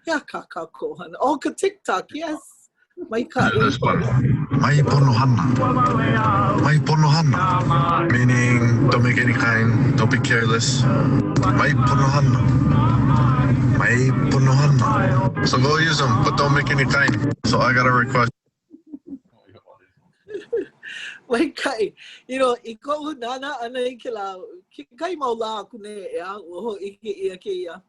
He aha kā kākou hana? Oh, ka TikTok, yes. Maikaʻi. This one. Mai pono hana. Mai pono hana. Meaning, don't make any kind, don't be careless. Mai pono hana. Mai pono hana. So go use them, but don't make any kind. So I got a request. Maikaʻi. You know, i koʻu nānā ʻana i kēlā, kekahi mau lā aku nei, ʻeā, ua hōʻike ʻia kēia.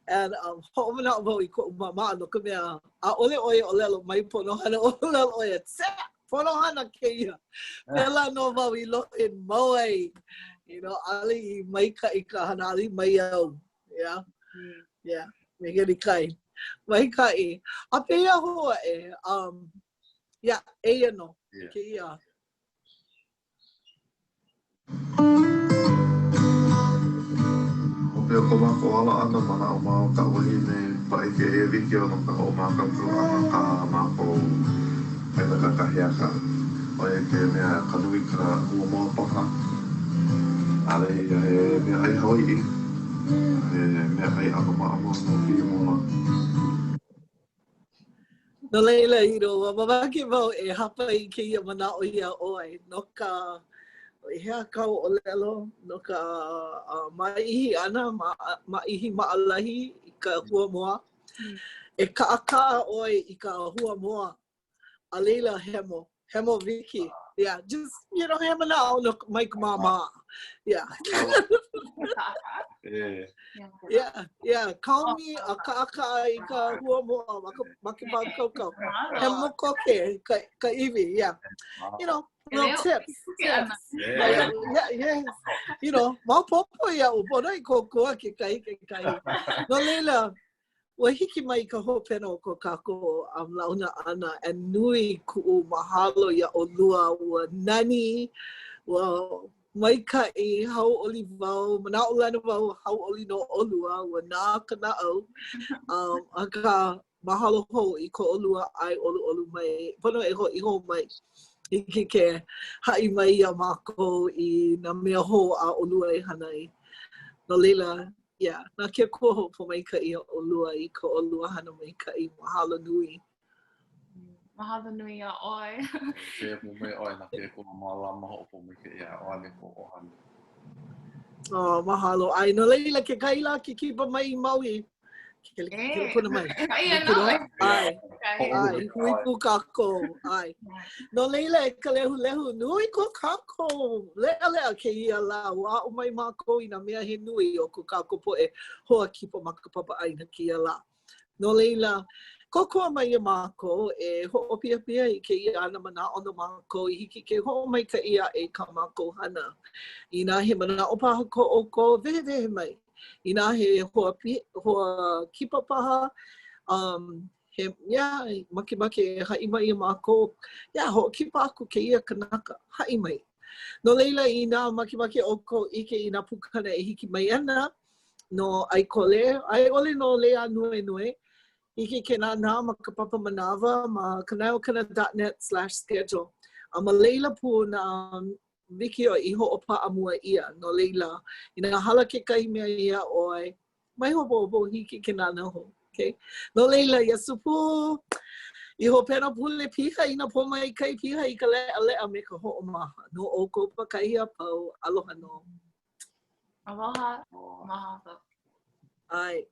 And um, hoʻomanaʻo wau i koʻu māmā no ka mea, ʻaʻole ʻo ia ʻōlelo mai pono hana, ʻōlelo ʻo ia, Tse! Pono hana kēia. Pēlā nō wau i lohe mau ai. You know, ʻaʻole i maikaʻi ka hana, ʻaʻole i maiau. Yeah. Yeah. Make any kind. Maikaʻi. A pehea hou aʻe, um, yeah, eia nō. Yeah. Kēia. Hope o ko mākou ala ʻana, manaʻo māua kaʻu wahine, paʻi kēia wikiō no ka hoʻomākaukau ʻana kā mākou ʻaina kakahiaka. ʻO ia ke mea ka nui ka hua moa paha. ʻAʻole ia he mea ʻai Hawaiʻi, he mea ʻai ʻano maʻamau no kēia mau lā. No laila, you know, ua mamake wau e hāpai i kēia manaʻo iā ʻoe no ka, he aha kāu ʻōlelo, no ka uh, māihi ʻana, ma, māihi maʻalahi i ka hua moa. E kaʻakaʻa ʻoe i ka hua moa a laila hemo, hemo wiki. Yeah, just, you know, he manaʻo no mai ka māmā. Yeah. Yeah. Yeah, yeah. Kaomi a kaʻakaʻa i ka hua moa ma ka, ma ke mākaukau. Hemo koke ka, ka iwi, yeah. You know, little tips. tips. Yeah, yeah, yeah. You know, maopopo iaʻu, pono i kōkua kekahi kekahi. No laila, Ua hiki mai ka hopena o ko kākou um, launa ʻana, and nui kuʻu mahalo iā ʻolua, ua nani, ua maikaʻi, hauʻoli wau, manaʻolana wau, hauʻoli nō ʻolua, ua nā ka naʻau. Um, akā, mahalo hou i ko ʻolua ʻae ʻoluʻolu mai, pono e hoʻi hou mai. Hiki ke haʻi mai iā mākou i nā mea hou a ʻolua e hana ai. No laila, Yeah, na ke Akua hoʻopōmaikaʻi iā ʻolua i ko ʻolua hana maikaʻi. Mahalo nui. Mahalo nui iā ʻoe. Kēia pū mai ʻoe na ke Akua mālama hoʻopōmaikaʻi iā ʻoe me kou ʻohana. Oh, mahalo. ʻAe, no laila, kekahi lā ke kipa mai i Maui. Kelepona mai. Aia nō. ʻAe, ʻae, hui pū kākou. ʻAe. No laila, e ka lehulehu, nui ko kākou leʻaleʻa kēia lā. Ua aʻo mai mākou i nā mea he nui o ko kākou poʻe hoa kipa ma ka papa ʻaina kēia lā. No laila, kōkua mai iā mākou e hoʻopihapiha i kēia ana manaʻo no mākou i hiki ke hoʻomaikaʻi aʻe i kā mākou hana. Inā he manaʻo paha ko ʻoukou, wehewehe mai. Inā he hoa, hoa kipa paha, um, he, yeah, makemake e haʻi mai iā mākou, yeah, hoʻokipa aku kēia kanaka, haʻi mai. No laila, inā makemake ʻoukou ʻike i nā pukana e hiki mai ana no ʻAikole, a i ʻole no Lei Ānuenue, hiki ke nānā ma ka papa manawa ma kanaeokana dot net slash schedule. A ma laila pū nā wikiō i hoʻopaʻa mua ʻia. No laila, inā hala kekahi mea iā ʻoe, mai hopohopo, hiki ke nānā hou. Okay? No laila, iā Supu, i hopena pule piha i nā pōmaikaʻi piha i ka leʻaleʻa me ka hoʻomaha. No ʻoukou pākahi a pau, aloha nō. Aloha. Mahalo. ʻAe.